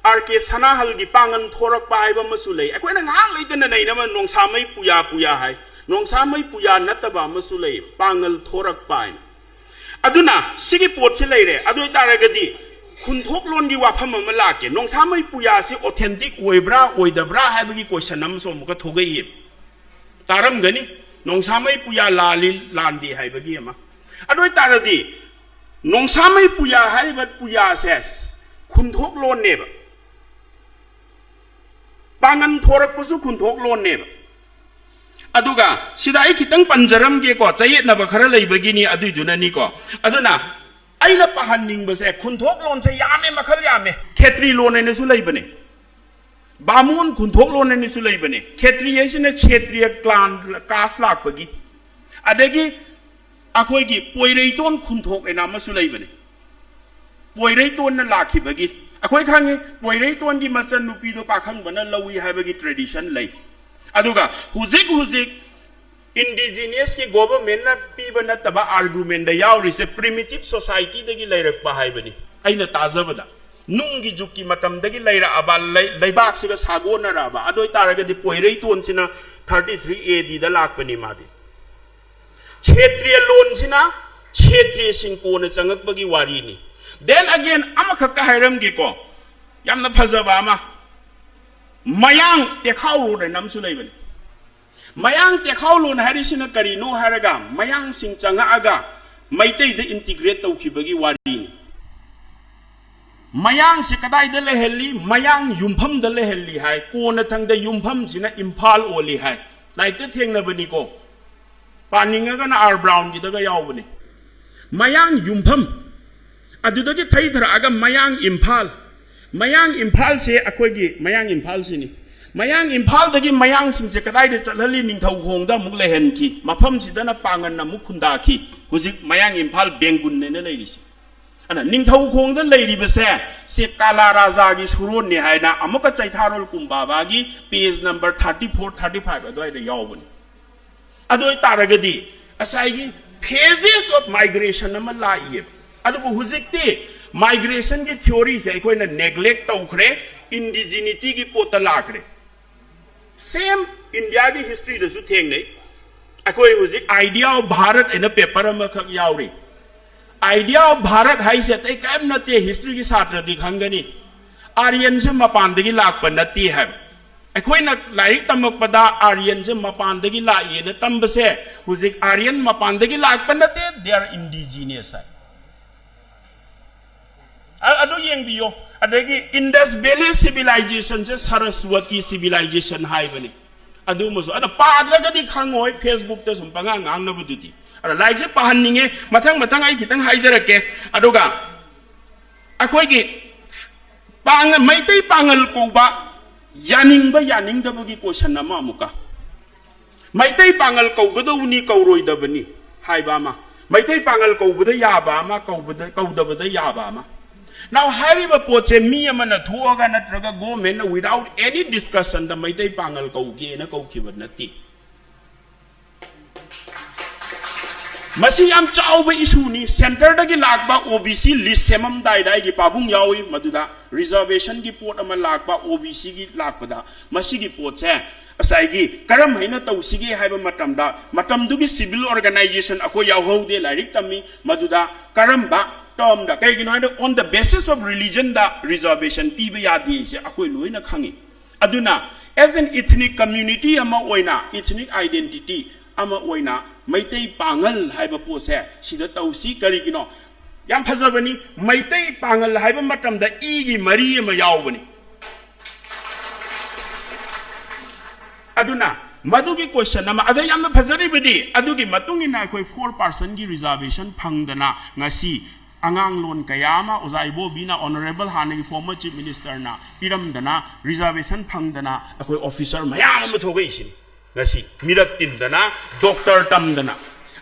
ꯑꯥꯔ ꯀꯦ ꯁꯅꯥꯍꯜꯒꯤ ꯄꯥꯡꯒꯜ ꯊꯣꯔꯛꯄ ꯍꯥꯏꯕ ꯑꯃꯁꯨ ꯂꯩ꯫ ꯑꯩꯈꯣꯏꯅ ꯉꯥꯏꯍꯥꯛ ꯂꯩꯇꯅ ꯅꯩꯅꯕ ꯅꯣꯡꯁꯥꯃꯩ ꯄꯨꯌꯥ ꯄꯨꯌꯥ ꯍꯥꯏ꯫ ꯅꯣꯡꯁꯥꯃꯩ ꯄꯨꯌꯥ ꯅꯠꯇꯕ ꯑꯃꯁꯨ ꯂꯩ, ꯄꯥꯡꯒꯜ ꯊꯣꯔꯛꯄ ꯍꯥꯏꯅ꯫ ꯑꯗꯨꯅ ꯁꯤꯒꯤ ꯄꯣꯠꯁꯤ ꯂꯩꯔꯦ꯫ ꯑꯗꯨ ꯑꯣꯏꯇꯥꯔꯒꯗꯤ ꯈꯨꯟꯊꯣꯛꯂꯣꯟꯒꯤ ꯋꯥꯐꯝ ꯑꯃ ꯂꯥꯛꯀꯦ꯫ ꯅꯣꯡꯁꯥꯃꯩ ꯄꯨꯌꯥꯁꯤ authentic ꯑꯣꯏꯕ꯭ꯔꯥ ꯑꯣꯏꯗꯕ꯭ꯔꯥ ꯍꯥꯏꯕꯒꯤ question ꯑꯃꯁꯨ ꯑꯃꯨꯛꯀ ꯊꯣꯛꯂꯛꯏ꯫ ꯇꯥꯔꯝꯒꯅꯤ, ꯅꯣꯡꯁꯥꯃꯩ ꯄꯨꯌꯥ ꯂꯥꯜꯂꯤ ꯂꯥꯟꯗꯦ ꯍꯥꯏꯕꯒꯤ ꯑꯃ꯫ ꯑꯗꯨ ꯑꯣꯏꯇꯥꯔꯗꯤ ꯅꯣꯡꯁꯥꯃꯩ ꯄꯨꯌꯥ ꯍꯥꯏꯔꯤꯕ ꯄꯨꯌꯥꯁꯦ ꯈꯨꯟꯊꯣꯛꯂꯣꯟꯅꯦꯕ, ꯄꯥꯡꯒꯟ ꯊꯣꯔꯛꯄꯁꯨ ꯈꯨꯟꯊꯣꯛꯂꯣꯟꯅꯦꯕ꯫ ꯑꯗꯨꯒ ꯁꯤꯗ ꯑꯩ ꯈꯤꯇꯪ ꯄꯟꯖꯔꯝꯒꯦꯀꯣ, ꯆꯌꯦꯠꯅꯕ ꯈꯔ ꯂꯩꯕꯒꯤꯅꯤ, ꯑꯗꯨꯏꯗꯨꯅꯅꯤꯀꯣ꯫ ꯑꯗꯨꯅ ꯑꯩꯅ ꯄꯥꯍꯟꯅꯤꯡꯕꯁꯦ, ꯈꯨꯟꯊꯣꯛꯂꯣꯟꯁꯦ ꯌꯥꯝꯃꯦ, ꯃꯈꯜ ꯌꯥꯝꯃꯦ꯫ ꯈꯦꯇ꯭ꯔꯤ ꯂꯣꯟ ꯍꯥꯏꯅꯁꯨ ꯂꯩꯕꯅꯦ, ꯕꯥꯃꯣꯟ ꯈꯨꯟꯊꯣꯛꯂꯣꯟ ꯍꯥꯏꯅꯁꯨ ꯂꯩꯕꯅꯦ꯫ ꯈꯦꯇ꯭ꯔꯤ ꯍꯥꯏꯁꯤꯅ ꯁꯦꯇ꯭ꯔꯤꯌ clan, caste ꯂꯥꯛꯄꯒꯤ꯫ ꯑꯗꯒꯤ ꯑꯩꯈꯣꯏꯒꯤ ꯄꯣꯏꯔꯩꯇꯣꯟ ꯈꯨꯟꯊꯣꯛ ꯍꯥꯏꯅ ꯑꯃꯁꯨ ꯂꯩꯕꯅꯦ꯫ ꯄꯣꯏꯔꯩꯇꯣꯟꯅ ꯂꯥꯛꯈꯤꯕꯒꯤ꯫ ꯑꯩꯈꯣꯏ ꯈꯪꯉꯤ, ꯄꯣꯏꯔꯩꯇꯣꯟꯒꯤ ꯃꯆꯟ ꯅꯨꯄꯤꯗꯣ ꯄꯥꯈꯪꯕꯅ ꯂꯧꯏ ꯍꯥꯏꯕꯒꯤ tradition ꯂꯩ꯫ ꯑꯗꯨꯒ ꯍꯧꯖꯤꯛ ꯍꯧꯖꯤꯛ indigenous ꯀꯤ government ꯅ ꯄꯤꯕ ꯅꯠꯇꯕ argument ꯗ ꯌꯥꯎꯔꯤꯁꯦ primitive society ꯗꯒꯤ ꯂꯩꯔꯛꯄ ꯍꯥꯏꯕꯅꯤ꯫ ꯑꯩꯅ ꯇꯥꯖꯕꯗ ꯅꯨꯡꯒꯤ ꯖꯨꯒꯀꯤ ꯃꯇꯝꯗꯒꯤ ꯂꯩꯔꯛꯑꯕ, ꯂꯩ-, ꯂꯩꯕꯥꯛꯁꯤꯒ ꯁꯥꯒꯣꯟꯅꯔꯛꯑꯕ꯫ ꯑꯗꯨ ꯑꯣꯏꯇꯥꯔꯒꯗꯤ ꯄꯣꯏꯔꯩꯇꯣꯟꯁꯤꯅ thirty three A D ꯗ ꯂꯥꯛꯄꯅꯤ ꯃꯥꯗꯤ꯫ ꯁꯦꯇ꯭ꯔꯤꯌ ꯂꯣꯟꯁꯤꯅ ꯁꯦꯇ꯭ꯔꯤꯌꯁꯤꯡ ꯀꯣꯟꯅ ꯆꯪꯉꯛꯄꯒꯤ ꯋꯥꯔꯤꯅꯤ꯫ Then again, ꯑꯃꯈꯛꯀ ꯍꯥꯏꯔꯝꯒꯦꯀꯣ, ꯌꯥꯝꯅ ꯐꯖꯕ ꯑꯃ, ꯃꯌꯥꯡ ꯇꯦꯈꯥꯎ ꯔꯣꯗ ꯍꯥꯏꯅ ꯑꯃꯁꯨ ꯂꯩꯕꯅꯤ꯫ ꯃꯌꯥꯡ ꯇꯦꯈꯥꯎꯂꯣꯟ ꯍꯥꯏꯔꯤꯁꯤꯅ ꯀꯔꯤꯅꯣ ꯍꯥꯏꯔꯒ, ꯃꯌꯥꯡꯁꯤꯡ ꯆꯪꯉꯛꯑꯒ ꯃꯩꯇꯩꯗ integrate ꯇꯧꯈꯤꯕꯒꯤ ꯋꯥꯔꯤꯅꯤ꯫ ꯃꯌꯥꯡꯁꯦ ꯀꯗꯥꯏꯗ ꯂꯩꯍꯜꯂꯤ? ꯃꯌꯥꯡ ꯌꯨꯝꯐꯝꯗ ꯂꯩꯍꯜꯂꯤ ꯍꯥꯏ꯫ ꯀꯣꯟꯅꯊꯪꯗ ꯌꯨꯝꯐꯝꯁꯤꯅ ꯏꯝꯐꯥꯜ ꯑꯣꯜꯂꯤ ꯍꯥꯏ꯫ ꯂꯥꯏꯔꯤꯛꯇ ꯊꯦꯡꯅꯕꯅꯤꯀꯣ꯫ ꯄꯥꯅꯤꯡꯉꯒꯅ ꯑꯥꯔ ꯕ꯭ꯔꯥꯎꯟꯒꯤꯗꯒ ꯌꯥꯎꯕꯅꯤ꯫ ꯃꯌꯥꯡ ꯌꯨꯝꯐꯝ, ꯑꯗꯨꯗꯒꯤ ꯊꯩꯊꯔꯛꯑꯒ ꯃꯌꯥꯡ ꯏꯝꯐꯥꯜ, ꯃꯌꯥꯡ ꯏꯝꯐꯥꯜꯁꯦ ꯑꯩꯈꯣꯏꯒꯤ ꯃꯌꯥꯡ ꯏꯝꯐꯥꯜꯁꯤꯅꯤ꯫ ꯃꯌꯥꯡ ꯏꯝꯐꯥꯜꯗꯒꯤ ꯃꯌꯥꯡꯁꯤꯡꯁꯦ ꯀꯗꯥꯏꯗ ꯆꯠꯍꯜꯂꯤ? ꯅꯤꯡꯊꯧꯈꯣꯡꯗ ꯑꯃꯨꯛ ꯂꯩꯍꯟꯈꯤ꯫ ꯃꯐꯝꯁꯤꯗꯅ ꯄꯥꯡꯒꯟ ꯑꯃꯨꯛ ꯈꯨꯟꯗꯥꯈꯤ꯫ ꯍꯧꯖꯤꯛ ꯃꯌꯥꯡ ꯏꯝꯐꯥꯜ ꯕꯦꯡꯒꯨꯟ ꯍꯥꯏꯅ ꯂꯩꯔꯤꯁꯦ꯫ ꯑꯗ ꯅꯤꯡꯊꯧꯈꯣꯡꯗ ꯂꯩꯔꯤꯕꯁꯦ, ꯁꯦ ꯀꯥꯂꯥ ꯔꯥꯖꯥꯒꯤ ꯁꯨꯔꯣꯟꯅꯤ ꯍꯥꯏꯅ ꯑꯃꯨꯛꯀ Cheitharol ꯀꯨꯝꯕꯥꯕꯥꯒꯤ page number thirty four, thirty five ꯑꯗꯨꯋꯥꯏꯗ ꯌꯥꯎꯕꯅꯤ꯫ ꯑꯗꯨ ꯑꯣꯏꯇꯥꯔꯒꯗꯤ ꯉꯁꯥꯏꯒꯤ phases of migration ꯑꯃ ꯂꯥꯛꯏꯌꯦꯕ꯫ ꯑꯗꯨꯕꯨ ꯍꯧꯖꯤꯛꯇꯤ migrationꯒꯤ theoryꯁꯦ ꯑꯩꯈꯣꯏꯅ neglect ꯇꯧꯈ꯭ꯔꯦ, indigenityꯒꯤ ꯄꯣꯠꯇ ꯂꯥꯛꯈ꯭ꯔꯦ꯫ Same Indiaꯒꯤ historyꯗꯁꯨ ꯊꯦꯡꯅꯩ꯫ ꯑꯩꯈꯣꯏ ꯍꯧꯖꯤꯛ Idea of Bharat ꯍꯥꯏꯅ paper ꯑꯃꯈꯛ ꯌꯥꯎꯔꯤ꯫ Idea of Bharat ꯍꯥꯏꯁꯦ ꯑꯇꯩ ꯀꯔꯤꯝ ꯅꯠꯇꯦ, historyꯒꯤ ꯁꯥꯇ꯭ꯔꯗꯤ ꯈꯪꯒꯅꯤ꯫ Aryanꯁꯦ ꯃꯄꯥꯟꯗꯒꯤ ꯂꯥꯛꯄ ꯅꯠꯇꯦ ꯍꯥꯏꯕ꯫ ꯑꯩꯈꯣꯏꯅ ꯂꯥꯏꯔꯤꯛ ꯇꯝꯃꯛꯄꯗ Aryanꯁꯦ ꯃꯄꯥꯟꯗꯒꯤ ꯂꯥꯛꯏꯅ ꯇꯝꯕꯁꯦ, ꯍꯧꯖꯤꯛ Aryan ꯃꯄꯥꯟꯗꯒꯤ ꯂꯥꯛꯄ ꯅꯠꯇꯦ, they are indigenous ꯍꯥꯏ꯫ ꯑ-, ꯑꯗꯨ ꯌꯦꯡꯕꯤꯌꯣ꯫ ꯑꯗꯒꯤ Indus Valley Civilizationꯁꯦ Saraswati Civilization ꯍꯥꯏꯕꯅꯤ꯫ ꯑꯗꯨꯃꯁꯨ ꯑꯗ ꯄꯥꯗ꯭ꯔꯒꯗꯤ ꯈꯪꯉꯣꯏ, Facebookꯇ ꯁꯨꯝ ꯄꯉꯥꯡ ꯉꯥꯡꯅꯕꯗꯨꯗꯤ꯫ ꯑꯗ ꯂꯥꯏꯔꯤꯛꯁꯦ ꯄꯥꯍꯟꯅꯤꯡꯉꯦ, ꯃꯊꯪ ꯃꯊꯪ ꯑꯩ ꯈꯤꯇꯪ ꯍꯥꯏꯖꯔꯛꯀꯦ꯫ ꯑꯗꯨꯒ ꯑꯩꯈꯣꯏꯒꯤ ꯄꯥꯡ-, ꯃꯩꯇꯩ ꯄꯥꯉꯜ ꯀꯧꯕ ꯌꯥꯅꯤꯡꯕ ꯌꯥꯅꯤꯡꯗꯕꯒꯤ question ꯑꯃ ꯑꯃꯨꯛꯀ꯫ ꯃꯩꯇꯩ ꯄꯥꯉꯜ ꯀꯧꯒꯗꯧꯕꯅꯤ, ꯀꯧꯔꯣꯏꯗꯕꯅꯤ ꯍꯥꯏꯕ ꯑꯃ꯫ ꯃꯩꯇꯩ ꯄꯥꯉꯜ ꯀꯧꯕꯗ ꯌꯥꯕ ꯑꯃ, ꯀꯧꯕꯗ, ꯀꯧꯗꯕꯗ ꯌꯥꯕ ꯑꯃ꯫ Now, ꯍꯥꯏꯔꯤꯕ ꯄꯣꯠꯁꯦ ꯃꯤ ꯑꯃꯅ ꯊꯣꯛꯑꯒ ꯅꯠꯇ꯭ꯔꯒ governmentꯅ without any discussionꯗ ꯃꯩꯇꯩ ꯄꯥꯉꯜ ꯀꯧꯒꯦꯅ ꯀꯧꯈꯤꯕ ꯅꯠꯇꯦ꯫ ꯃꯁꯤ ꯌꯥꯝ ꯆꯥꯎꯕ issueꯅꯤ꯫ Centreꯗꯒꯤ ꯂꯥꯛꯄ OBC list ꯁꯦꯝꯃꯝꯗꯥꯏꯗ ꯑꯩꯒꯤ ꯄꯥꯕꯨꯡ ꯌꯥꯎꯏ, ꯃꯗꯨꯗ reservationꯒꯤ ꯄꯣꯠ ꯑꯃ ꯂꯥꯛꯄ, OBCꯒꯤ ꯂꯥꯛꯄꯗ ꯃꯁꯤꯒꯤ ꯄꯣꯠꯁꯦ ꯉꯁꯥꯏꯒꯤ ꯀꯔꯝ ꯍꯥꯏꯅ ꯇꯧꯁꯤꯒꯦ ꯍꯥꯏꯕ ꯃꯇꯝꯗ, ꯃꯇꯝꯗꯨꯒꯤ civil organisation ꯑꯩꯈꯣꯏ ꯌꯥꯎꯍꯧꯗꯦ, ꯂꯥꯏꯔꯤꯛ ꯇꯝꯃꯤ, ꯃꯗꯨꯗ ꯀꯔꯝꯕ termꯗ, ꯀꯩꯒꯤꯅꯣ ꯍꯥꯏꯕꯗ on the basis of religionꯗ reservation ꯄꯤꯕ ꯌꯥꯗꯦꯁꯦ ꯑꯩꯈꯣꯏ ꯂꯣꯏꯅ ꯈꯪꯉꯤ꯫ ꯑꯗꯨꯅ As an ethnic community ꯑꯃ ꯑꯣꯏꯅ, ethnic identity ꯑꯃ ꯑꯣꯏꯅ ꯃꯩꯇꯩ ꯄꯥꯉꯜ ꯍꯥꯏꯕ ꯄꯣꯠꯁꯦ ꯁꯤꯗ ꯇꯧꯁꯤ꯫ ꯀꯔꯤꯒꯤꯅꯣ? ꯌꯥꯝ ꯐꯖꯕꯅꯤ꯫ ꯃꯩꯇꯩ ꯄꯥꯉꯜ ꯍꯥꯏꯕ ꯃꯇꯝꯗ ꯏꯒꯤ ꯃꯔꯤ ꯑꯃ ꯌꯥꯎꯕꯅꯤ꯫ ꯑꯗꯨꯅ ꯃꯗꯨꯒꯤ question ꯑꯃ, ꯑꯗ ꯌꯥꯝꯅ ꯐꯖꯔꯤꯕꯗꯤ, ꯑꯗꯨꯒꯤ ꯃꯇꯨꯡ ꯏꯟꯅ ꯑꯩꯈꯣꯏ four percentꯀꯤ reservation ꯐꯪꯗꯅ ꯉꯁꯤ ꯑꯉꯥꯡꯂꯣꯟ ꯀꯌꯥ ꯑꯃ ꯑꯣꯖꯥ ꯏꯕꯣꯕꯤꯅ, honourable ꯍꯥꯟꯅꯒꯤ former chief ministerꯅ ꯄꯤꯔꯝꯗꯅ, reservation ꯐꯪꯗꯅ ꯑꯩꯈꯣꯏ officer ꯃꯌꯥꯝ ꯑꯃ ꯊꯣꯛꯂꯛꯏꯁꯤꯅꯤ꯫ ꯉꯁꯤ ꯃꯤꯔꯛ ꯇꯤꯟꯗꯅ, doctor ꯇꯝꯗꯅ,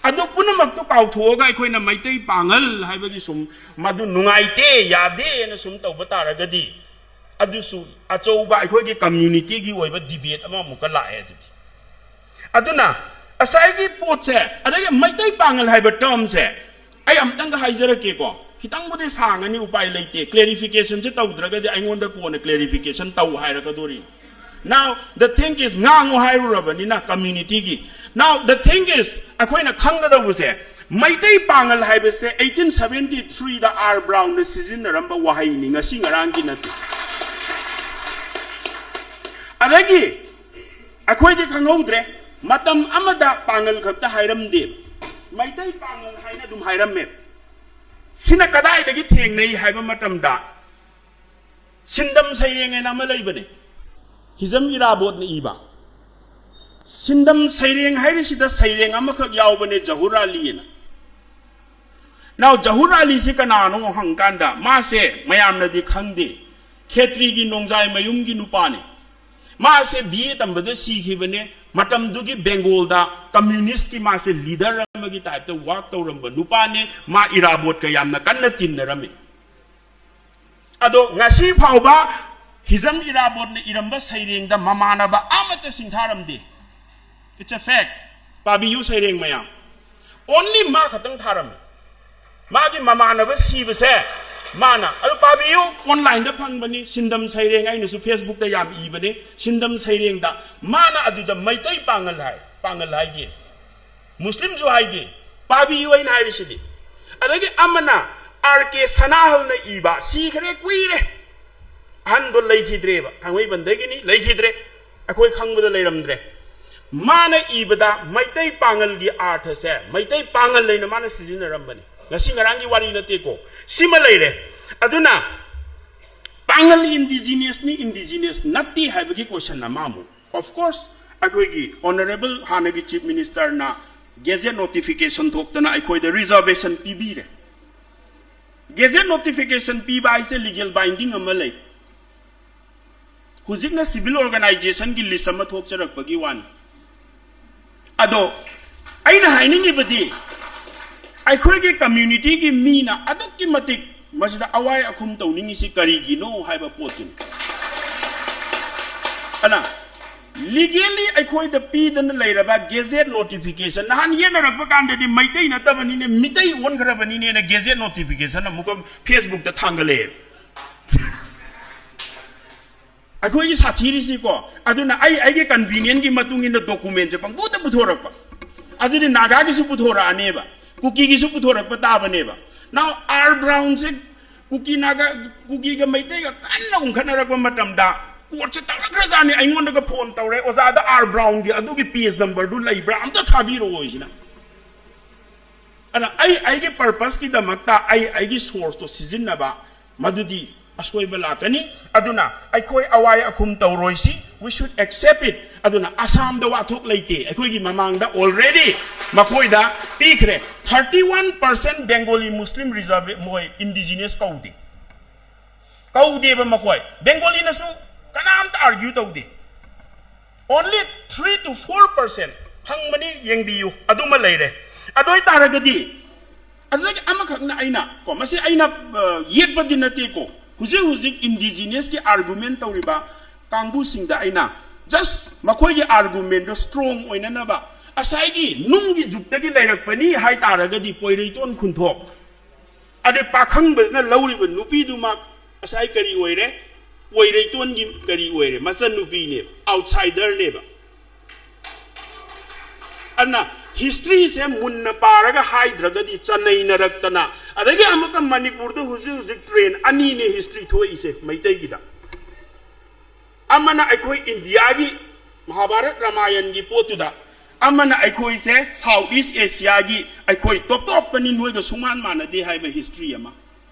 ꯑꯗꯨ ꯄꯨꯝꯅꯃꯛꯇꯨ ꯀꯥꯎꯊꯣꯛꯑꯒ ꯑꯩꯈꯣꯏꯅ ꯃꯩꯇꯩ ꯄꯥꯉꯜ ꯍꯥꯏꯕꯒꯤ ꯁꯨꯝ ꯃꯗꯨ ꯅꯨꯡꯉꯥꯏꯇꯦ, ꯌꯥꯗꯦꯅ ꯁꯨꯝ ꯇꯧꯕ ꯇꯥꯔꯒꯗꯤ, ꯑꯗꯨꯁꯨ ꯑꯆꯧꯕ ꯑꯩꯈꯣꯏꯒꯤ communityꯒꯤ ꯑꯣꯏꯕ debate ꯑꯃ ꯑꯃꯨꯛꯀ ꯂꯥꯛꯑꯦ꯫ ꯑꯗꯨꯗꯤ, ꯑꯗꯨꯅ ꯉꯁꯥꯏꯒꯤ ꯄꯣꯠꯁꯦ, ꯑꯗꯒꯤ ꯃꯩꯇꯩ ꯄꯥꯉꯜ ꯍꯥꯏꯕ termꯁꯦ ꯑꯩ ꯑꯃꯨꯛꯇꯪꯒ ꯍꯥꯏꯖꯔꯛꯀꯦꯀꯣ꯫ ꯈꯤꯇꯪꯕꯨꯗꯤ ꯁꯥꯡꯉꯅꯤ, ꯎꯄꯥꯏ ꯂꯩꯇꯦ꯫ Clarificationꯁꯦ ꯇꯧꯗ꯭ꯔꯒꯗꯤ ꯑꯩꯉꯣꯟꯗ ꯀꯣꯟꯅ clarification ꯇꯧ ꯍꯥꯏꯔꯛꯀꯗꯣꯔꯤ꯫ Now the thing is, ꯉꯥꯡꯉꯨ ꯍꯥꯏꯔꯨꯔꯕꯅꯤꯅ communityꯒꯤ, now the thing is, ꯑꯩꯈꯣꯏꯅ ꯈꯪꯒꯗꯧꯕꯁꯦ, ꯃꯩꯇꯩ ꯄꯥꯉꯜ ꯍꯥꯏꯕꯁꯦ eighteen seventy threeꯗ R Brownꯅ ꯁꯤꯖꯤꯟꯅꯔꯝꯕ ꯋꯥꯍꯩꯅꯤ, ꯉꯁꯤ ꯉꯔꯥꯡꯒꯤ ꯅꯠꯇꯦ꯫ ꯑꯗꯒꯤ ꯑꯩꯈꯣꯏꯗꯤ ꯈꯪꯍꯧꯗ꯭ꯔꯦ, ꯃꯇꯝ ꯑꯃꯗ ꯄꯥꯉꯜ ꯈꯛꯇ ꯍꯥꯏꯔꯝꯗꯦ, ꯃꯩꯇꯩ ꯄꯥꯉꯜ ꯍꯥꯏꯅ ꯑꯗꯨꯝ ꯍꯥꯏꯔꯝꯃꯦ꯫ ꯁꯤꯅ ꯀꯗꯥꯏꯗꯒꯤ ꯊꯦꯡꯅꯩ ꯍꯥꯏꯕ ꯃꯇꯝꯗ, ꯁꯤꯟꯗꯝ ꯁꯩꯔꯦꯡ ꯍꯥꯏꯅ ꯑꯃ ꯂꯩꯕꯅꯦ, ꯍꯤꯖꯝ ꯏꯔꯥꯕꯣꯠꯅ ꯏꯕ꯫ ꯁꯤꯟꯗꯝ ꯁꯩꯔꯦꯡ ꯍꯥꯏꯔꯤꯁꯤꯗ ꯁꯩꯔꯦꯡ ꯑꯃꯈꯛ ꯌꯥꯎꯕꯅꯦ, ꯖꯍꯨꯔ ꯑꯂꯤꯅ꯫ Now ꯖꯍꯨꯔ ꯑꯂꯤꯁꯤ ꯀꯅꯥꯅꯣ ꯍꯪꯀꯥꯟꯗ, ꯃꯥꯁꯦ ꯃꯌꯥꯝꯅꯗꯤ ꯈꯪꯗꯦ, ꯈꯦꯇ꯭ꯔꯤꯒꯤ ꯅꯣꯡꯖꯥꯏ ꯃꯌꯨꯝꯒꯤ ꯅꯨꯄꯥꯅꯦ꯫ ꯃꯥꯁꯦ B A ꯇꯝꯕꯗ ꯁꯤꯈꯤꯕꯅꯦ꯫ ꯃꯇꯝꯗꯨꯒꯤ ꯕꯦꯡꯒꯣꯜꯗ communistꯀꯤ ꯃꯥꯁꯦ leader ꯑꯃꯒꯤ typeꯇ work ꯇꯧꯔꯝꯕ ꯅꯨꯄꯥꯅꯦ꯫ ꯃꯥ ꯏꯔꯥꯕꯣꯠꯀ ꯌꯥꯝꯅ ꯀꯟꯅ ꯇꯤꯟꯅꯔꯝꯃꯤ꯫ ꯑꯗꯣ ꯉꯁꯤ ꯐꯥꯎꯕ ꯍꯤꯖꯝ ꯏꯔꯥꯕꯣꯠꯅ ꯏꯔꯝꯕ ꯁꯩꯔꯦꯡꯗ ꯃꯃꯥꯟꯅꯕ ꯑꯃꯠꯇ ꯁꯤꯡꯊꯥꯔꯝꯗꯦ꯫ It's a fact. ꯄꯥꯕꯤꯌꯨ ꯁꯩꯔꯦꯡ ꯃꯌꯥꯝ꯫ Only ꯃꯥ ꯈꯛꯇꯪ ꯊꯥꯔꯝꯃꯤ꯫ ꯃꯥꯒꯤ ꯃꯃꯥꯟꯅꯕ ꯁꯤꯕꯁꯦ ꯃꯥꯅ, ꯑꯗꯨ ꯄꯥꯕꯤꯌꯨ, onlineꯗ ꯐꯪꯕꯅꯤ, ꯁꯤꯟꯗꯝ ꯁꯩꯔꯦꯡ, ꯑꯩꯅꯁꯨ Facebookꯇ ꯌꯥꯝ ꯏꯕꯅꯤ, ꯁꯤꯟꯗꯝ ꯁꯩꯔꯦꯡꯗ ꯃꯥꯅ ꯑꯗꯨꯗ ꯃꯩꯇꯩ ꯄꯥꯉꯜ ꯍꯥꯏ, ꯄꯥꯉꯜ ꯍꯥꯏꯗꯦ, ꯃꯨꯁꯂꯤꯝꯁꯨ ꯍꯥꯏꯗꯦ, ꯄꯥꯕꯤꯌꯨ ꯑꯩꯅ ꯍꯥꯏꯔꯤꯁꯤꯗꯤ꯫ ꯑꯗꯒꯤ ꯑꯃꯅ R K ꯁꯅꯥꯍꯜꯅ ꯏꯕ, ꯁꯤꯈ꯭ꯔꯦ ꯀꯨꯏꯔꯦ, ꯑꯍꯟꯗꯣ ꯂꯩꯈꯤꯗ꯭ꯔꯦꯕ, ꯊꯥꯡꯃꯩꯕꯟꯗꯒꯤꯅꯤ, ꯂꯩꯈꯤꯗ꯭ꯔꯦ꯫ ꯑꯩꯈꯣꯏ ꯈꯪꯕꯗ ꯂꯩꯔꯝꯗ꯭ꯔꯦ꯫ ꯃꯥꯅ ꯏꯕꯗ ꯃꯩꯇꯩ ꯄꯥꯉꯜꯒꯤ ꯑꯥꯔꯊꯁꯦ ꯃꯩꯇꯩ ꯄꯥꯉꯜ ꯂꯩꯅ ꯃꯥꯅ ꯁꯤꯖꯤꯟꯅꯔꯝꯕꯅꯤ꯫ ꯉꯁꯤ ꯉꯔꯥꯡꯒꯤ ꯋꯥꯔꯤ ꯅꯠꯇꯦꯀꯣ꯫ ꯁꯤꯃ ꯂꯩꯔꯦ꯫ ꯑꯗꯨꯅ ꯄꯥꯉꯜ ꯏꯟꯗꯤꯖꯤꯅꯁꯅꯤ, ꯏꯟꯗꯤꯖꯤꯅꯁ ꯅꯠꯇꯦ ꯍꯥꯏꯕꯒꯤ ꯀꯣꯏꯁꯟ ꯑꯃ ꯑꯃꯨꯛ, of course, ꯑꯩꯈꯣꯏꯒꯤ ꯑꯣꯅꯔꯦꯕꯜ ꯍꯥꯟꯅꯒꯤ ꯆꯤꯐ ꯃꯤꯅꯤꯁꯇꯔꯅ ꯒꯦꯖꯦꯠ ꯅꯣꯇꯤꯐꯤꯀꯦꯁꯟ ꯊꯣꯛꯇꯅ ꯑꯩꯈꯣꯏꯗ ꯔꯤꯖꯔꯕꯦꯁꯟ ꯄꯤꯕꯤꯔꯦ꯫ ꯒꯦꯖꯦꯠ ꯅꯣꯇꯤꯐꯤꯀꯦꯁꯟ ꯄꯤꯕ ꯍꯥꯏꯁꯦ ꯂꯤꯒꯦꯜ ꯕꯥꯏꯟꯗꯤꯡ ꯑꯃ ꯂꯩ꯫ ꯍꯧꯖꯤꯛꯅ ꯁꯤꯚꯤꯜ ꯑꯣꯔꯒꯅꯥꯏꯖꯦꯁꯟꯒꯤ ꯂꯤꯁ ꯑꯃ ꯊꯣꯛꯆꯔꯛꯄꯒꯤ ꯋꯥꯅꯤ꯫ ꯑꯗꯣ ꯑꯩꯅ ꯍꯥꯏꯅꯤꯡꯉꯤꯕꯗꯤ, ꯑꯩꯈꯣꯏꯒꯤ ꯀꯝꯃ꯭ꯌꯨꯅꯤꯇꯤꯒꯤ ꯃꯤꯅ ꯑꯗꯨꯛꯀꯤ ꯃꯇꯤꯛ ꯃꯁꯤꯗ ꯑꯋꯥꯏ ꯑꯈꯨꯝ ꯇꯧꯅꯤꯡꯉꯤꯁꯤ ꯀꯔꯤꯒꯤꯅꯣ ꯍꯥꯏꯕ ꯄꯣꯠꯇꯨꯅꯤ꯫ ꯑꯅ ꯂꯤꯒꯦꯜꯂꯤ ꯑꯩꯈꯣꯏꯗ ꯄꯤꯗꯅ ꯂꯩꯔꯕ ꯒꯦꯖꯦꯠ ꯅꯣꯇꯤꯐꯤꯀꯦꯁꯟ, ꯅꯍꯥꯟ ꯌꯦꯠꯅꯔꯛꯄ ꯀꯥꯟꯗꯗꯤ ꯃꯩꯇꯩ ꯅꯠꯇꯕꯅꯤꯅꯦ, ꯃꯤꯇꯩ ꯑꯣꯟꯈ꯭ꯔꯕꯅꯤꯅꯦꯅ ꯒꯦꯖꯦꯠ ꯅꯣꯇꯤꯐꯤꯀꯦꯁꯟ ꯑꯃꯨꯛꯀ ꯐꯦꯁꯕꯨꯛꯇ ꯊꯥꯡꯒꯠꯂꯛꯑꯦ꯫ ꯑꯩꯈꯣꯏꯒꯤ ꯁꯥꯊꯤꯔꯤꯁꯤꯀꯣ꯫ ꯑꯗꯨꯅ ꯑꯩ ꯑꯩꯒꯤ ꯀꯟꯚꯤꯅꯤꯌꯟꯒꯤ ꯃꯇꯨꯡ ꯏꯟꯅ ꯗꯣꯀꯨꯃꯦꯟꯁꯦ ꯄꯪꯄꯨꯗ ꯄꯨꯊꯣꯔꯛꯄ꯫ ꯑꯗꯨꯗꯤ ꯅꯥꯒꯥꯒꯤꯁꯨ ꯄꯨꯊꯣꯔꯛꯑꯅꯦꯕ, ꯀꯨꯀꯤꯒꯤꯁꯨ ꯄꯨꯊꯣꯔꯛꯄ ꯇꯥꯕꯅꯦꯕ꯫ Now, R Brownꯁꯦ ꯀꯨꯀꯤ ꯅꯥꯒꯥ, ꯀꯨꯀꯤꯒ ꯃꯩꯇꯩꯒ ꯀꯟꯅ ꯎꯪꯈꯠꯅꯔꯛꯄ ꯃꯇꯝꯗ ꯀꯣꯔꯠꯁꯦ ꯇꯧꯔꯛꯈ꯭ꯔꯖꯥꯠꯅꯤ꯫ ꯑꯩꯉꯣꯟꯗꯒ ꯐꯣꯟ ꯇꯧꯔꯦ, "ꯑꯣꯖꯥꯗ R Brownꯒꯤ ꯑꯗꯨꯒꯤ ꯄꯦꯖ ꯅꯝꯕꯔꯗꯨ ꯂꯩꯕ꯭ꯔꯥ? ꯑꯝꯇ ꯊꯥꯕꯤꯔꯛꯑꯣ" ꯁꯤꯅ꯫ ꯑꯗ ꯑꯩ ꯑꯩꯒꯤ ꯄꯔꯄꯁꯀꯤꯗꯃꯛꯇ ꯑꯩ ꯑꯩꯒꯤ ꯁꯣꯔꯁꯇꯣ ꯁꯤꯖꯤꯟꯅꯕ, ꯃꯗꯨꯗꯤ ꯑꯁꯣꯏꯕ ꯂꯥꯛꯀꯅꯤ꯫ ꯑꯗꯨꯅ ꯑꯩꯈꯣꯏ ꯑꯋꯥꯏ ꯑꯈꯨꯝ ꯇꯧꯔꯣꯏꯁꯤ, we should accept it꯫ ꯑꯗꯨꯅ ꯑꯁꯥꯝꯗ ꯋꯥꯊꯣꯛ ꯂꯩꯇꯦ, ꯑꯩꯈꯣꯏꯒꯤ ꯃꯃꯥꯡꯗ already ꯃꯈꯣꯏꯗ ꯄꯤꯈ꯭ꯔꯦ꯫ Thirty one percent Bengali Muslim reserve, ꯃꯣꯏ indigenous ꯀꯧꯗꯦ, ꯀꯧꯗꯦꯕ ꯃꯈꯣꯏ꯫ ꯕꯦꯡꯒꯣꯂꯤꯅꯁꯨ ꯀꯅꯥꯝꯇ ꯑꯥꯔꯒ꯭ꯌꯨ ꯇꯧꯗꯦ꯫ Only three to four percent ꯍꯪꯕꯅꯤ, ꯌꯦꯡꯕꯤꯌꯨ, ꯑꯗꯨꯃ ꯂꯩꯔꯦ꯫ ꯑꯗꯨ ꯑꯣꯏꯇꯥꯔꯒꯗꯤ, ꯑꯗꯨꯗꯒꯤ ꯑꯃꯈꯛꯅ ꯑꯩꯅ ꯀꯣ, ꯃꯁꯤ ꯑꯩꯅ ꯑ, ꯌꯦꯠꯄꯗꯤ ꯅꯠꯇꯦꯀꯣ, ꯍꯧꯖꯤꯛ ꯍꯧꯖꯤꯛ ꯏꯟꯗꯤꯖꯤꯅꯁꯀꯤ ꯑꯥꯔꯒꯨꯃꯦꯟ ꯇꯧꯔꯤꯕ ꯀꯥꯡꯕꯨꯁꯤꯡꯗ ꯑꯩꯅ ꯖꯁ ꯃꯈꯣꯏꯒꯤ ꯑꯥꯔꯒꯨꯃꯦꯟꯗꯣ ꯁ꯭ꯇꯔꯣꯡ ꯑꯣꯏꯅꯅꯕ, ꯉꯁꯥꯏꯒꯤ ꯅꯨꯡꯒꯤ ꯖꯨꯛꯇꯒꯤ ꯂꯩꯔꯛꯄꯅꯤ ꯍꯥꯏ ꯇꯥꯔꯒꯗꯤ ꯄꯣꯏꯔꯩꯇꯣꯟ ꯈꯨꯟꯊꯣꯛ, ꯑꯗꯩ ꯄꯥꯈꯪꯕꯁꯤꯅ ꯂꯧꯔꯤꯕ ꯅꯨꯄꯤꯗꯨꯃꯛ ꯉꯁꯥꯏ ꯀꯔꯤ ꯑꯣꯏꯔꯦ? ꯄꯣꯏꯔꯩꯇꯣꯟꯒꯤ ꯀꯔꯤ ꯑꯣꯏꯔꯦ? ꯃꯆꯟꯅꯨꯄꯤꯅꯦꯕ, ꯑꯥꯎꯠꯁꯥꯏꯗꯔꯅꯦꯕ꯫ ꯑꯗꯨꯅ ꯍꯤꯁꯇ꯭ꯔꯤꯁꯦ ꯃꯨꯟꯅ ꯄꯥꯔꯒ ꯍꯥꯏꯗ꯭ꯔꯒꯗꯤ ꯆꯅꯩꯅꯔꯛꯇꯅ, ꯑꯗꯒꯤ ꯑꯃꯨꯛꯀ ꯃꯅꯤꯄꯨꯔꯗ ꯍꯧꯖꯤꯛ ꯍꯧꯖꯤꯛ ꯇ꯭ꯔꯦꯟ ꯑꯅꯤꯅꯦ ꯍꯤꯁꯇ꯭ꯔꯤ ꯊꯣꯛꯏꯁꯦ ꯃꯩꯇꯩꯒꯤꯗ꯫ ꯑꯃꯅ ꯑꯩꯈꯣꯏ ꯏꯟꯗꯤꯌꯥꯒꯤ ꯃꯍꯥꯚꯥꯔꯠ ꯔꯥꯃꯥꯌꯟꯒꯤ ꯄꯣꯠꯇꯨꯗ, ꯑꯃꯅ ꯑꯩꯈꯣꯏꯁꯦ South East Asiaꯒꯤ ꯑꯩꯈꯣꯏ ꯇꯣꯞ ꯇꯣꯞꯄꯅꯤ, ꯅꯣꯏꯒ ꯁꯨꯡꯃꯥꯟ ꯃꯥꯟꯅꯗꯦ ꯍꯥꯏꯕ ꯍꯤꯁꯇ꯭ꯔꯤ ꯑꯃ꯫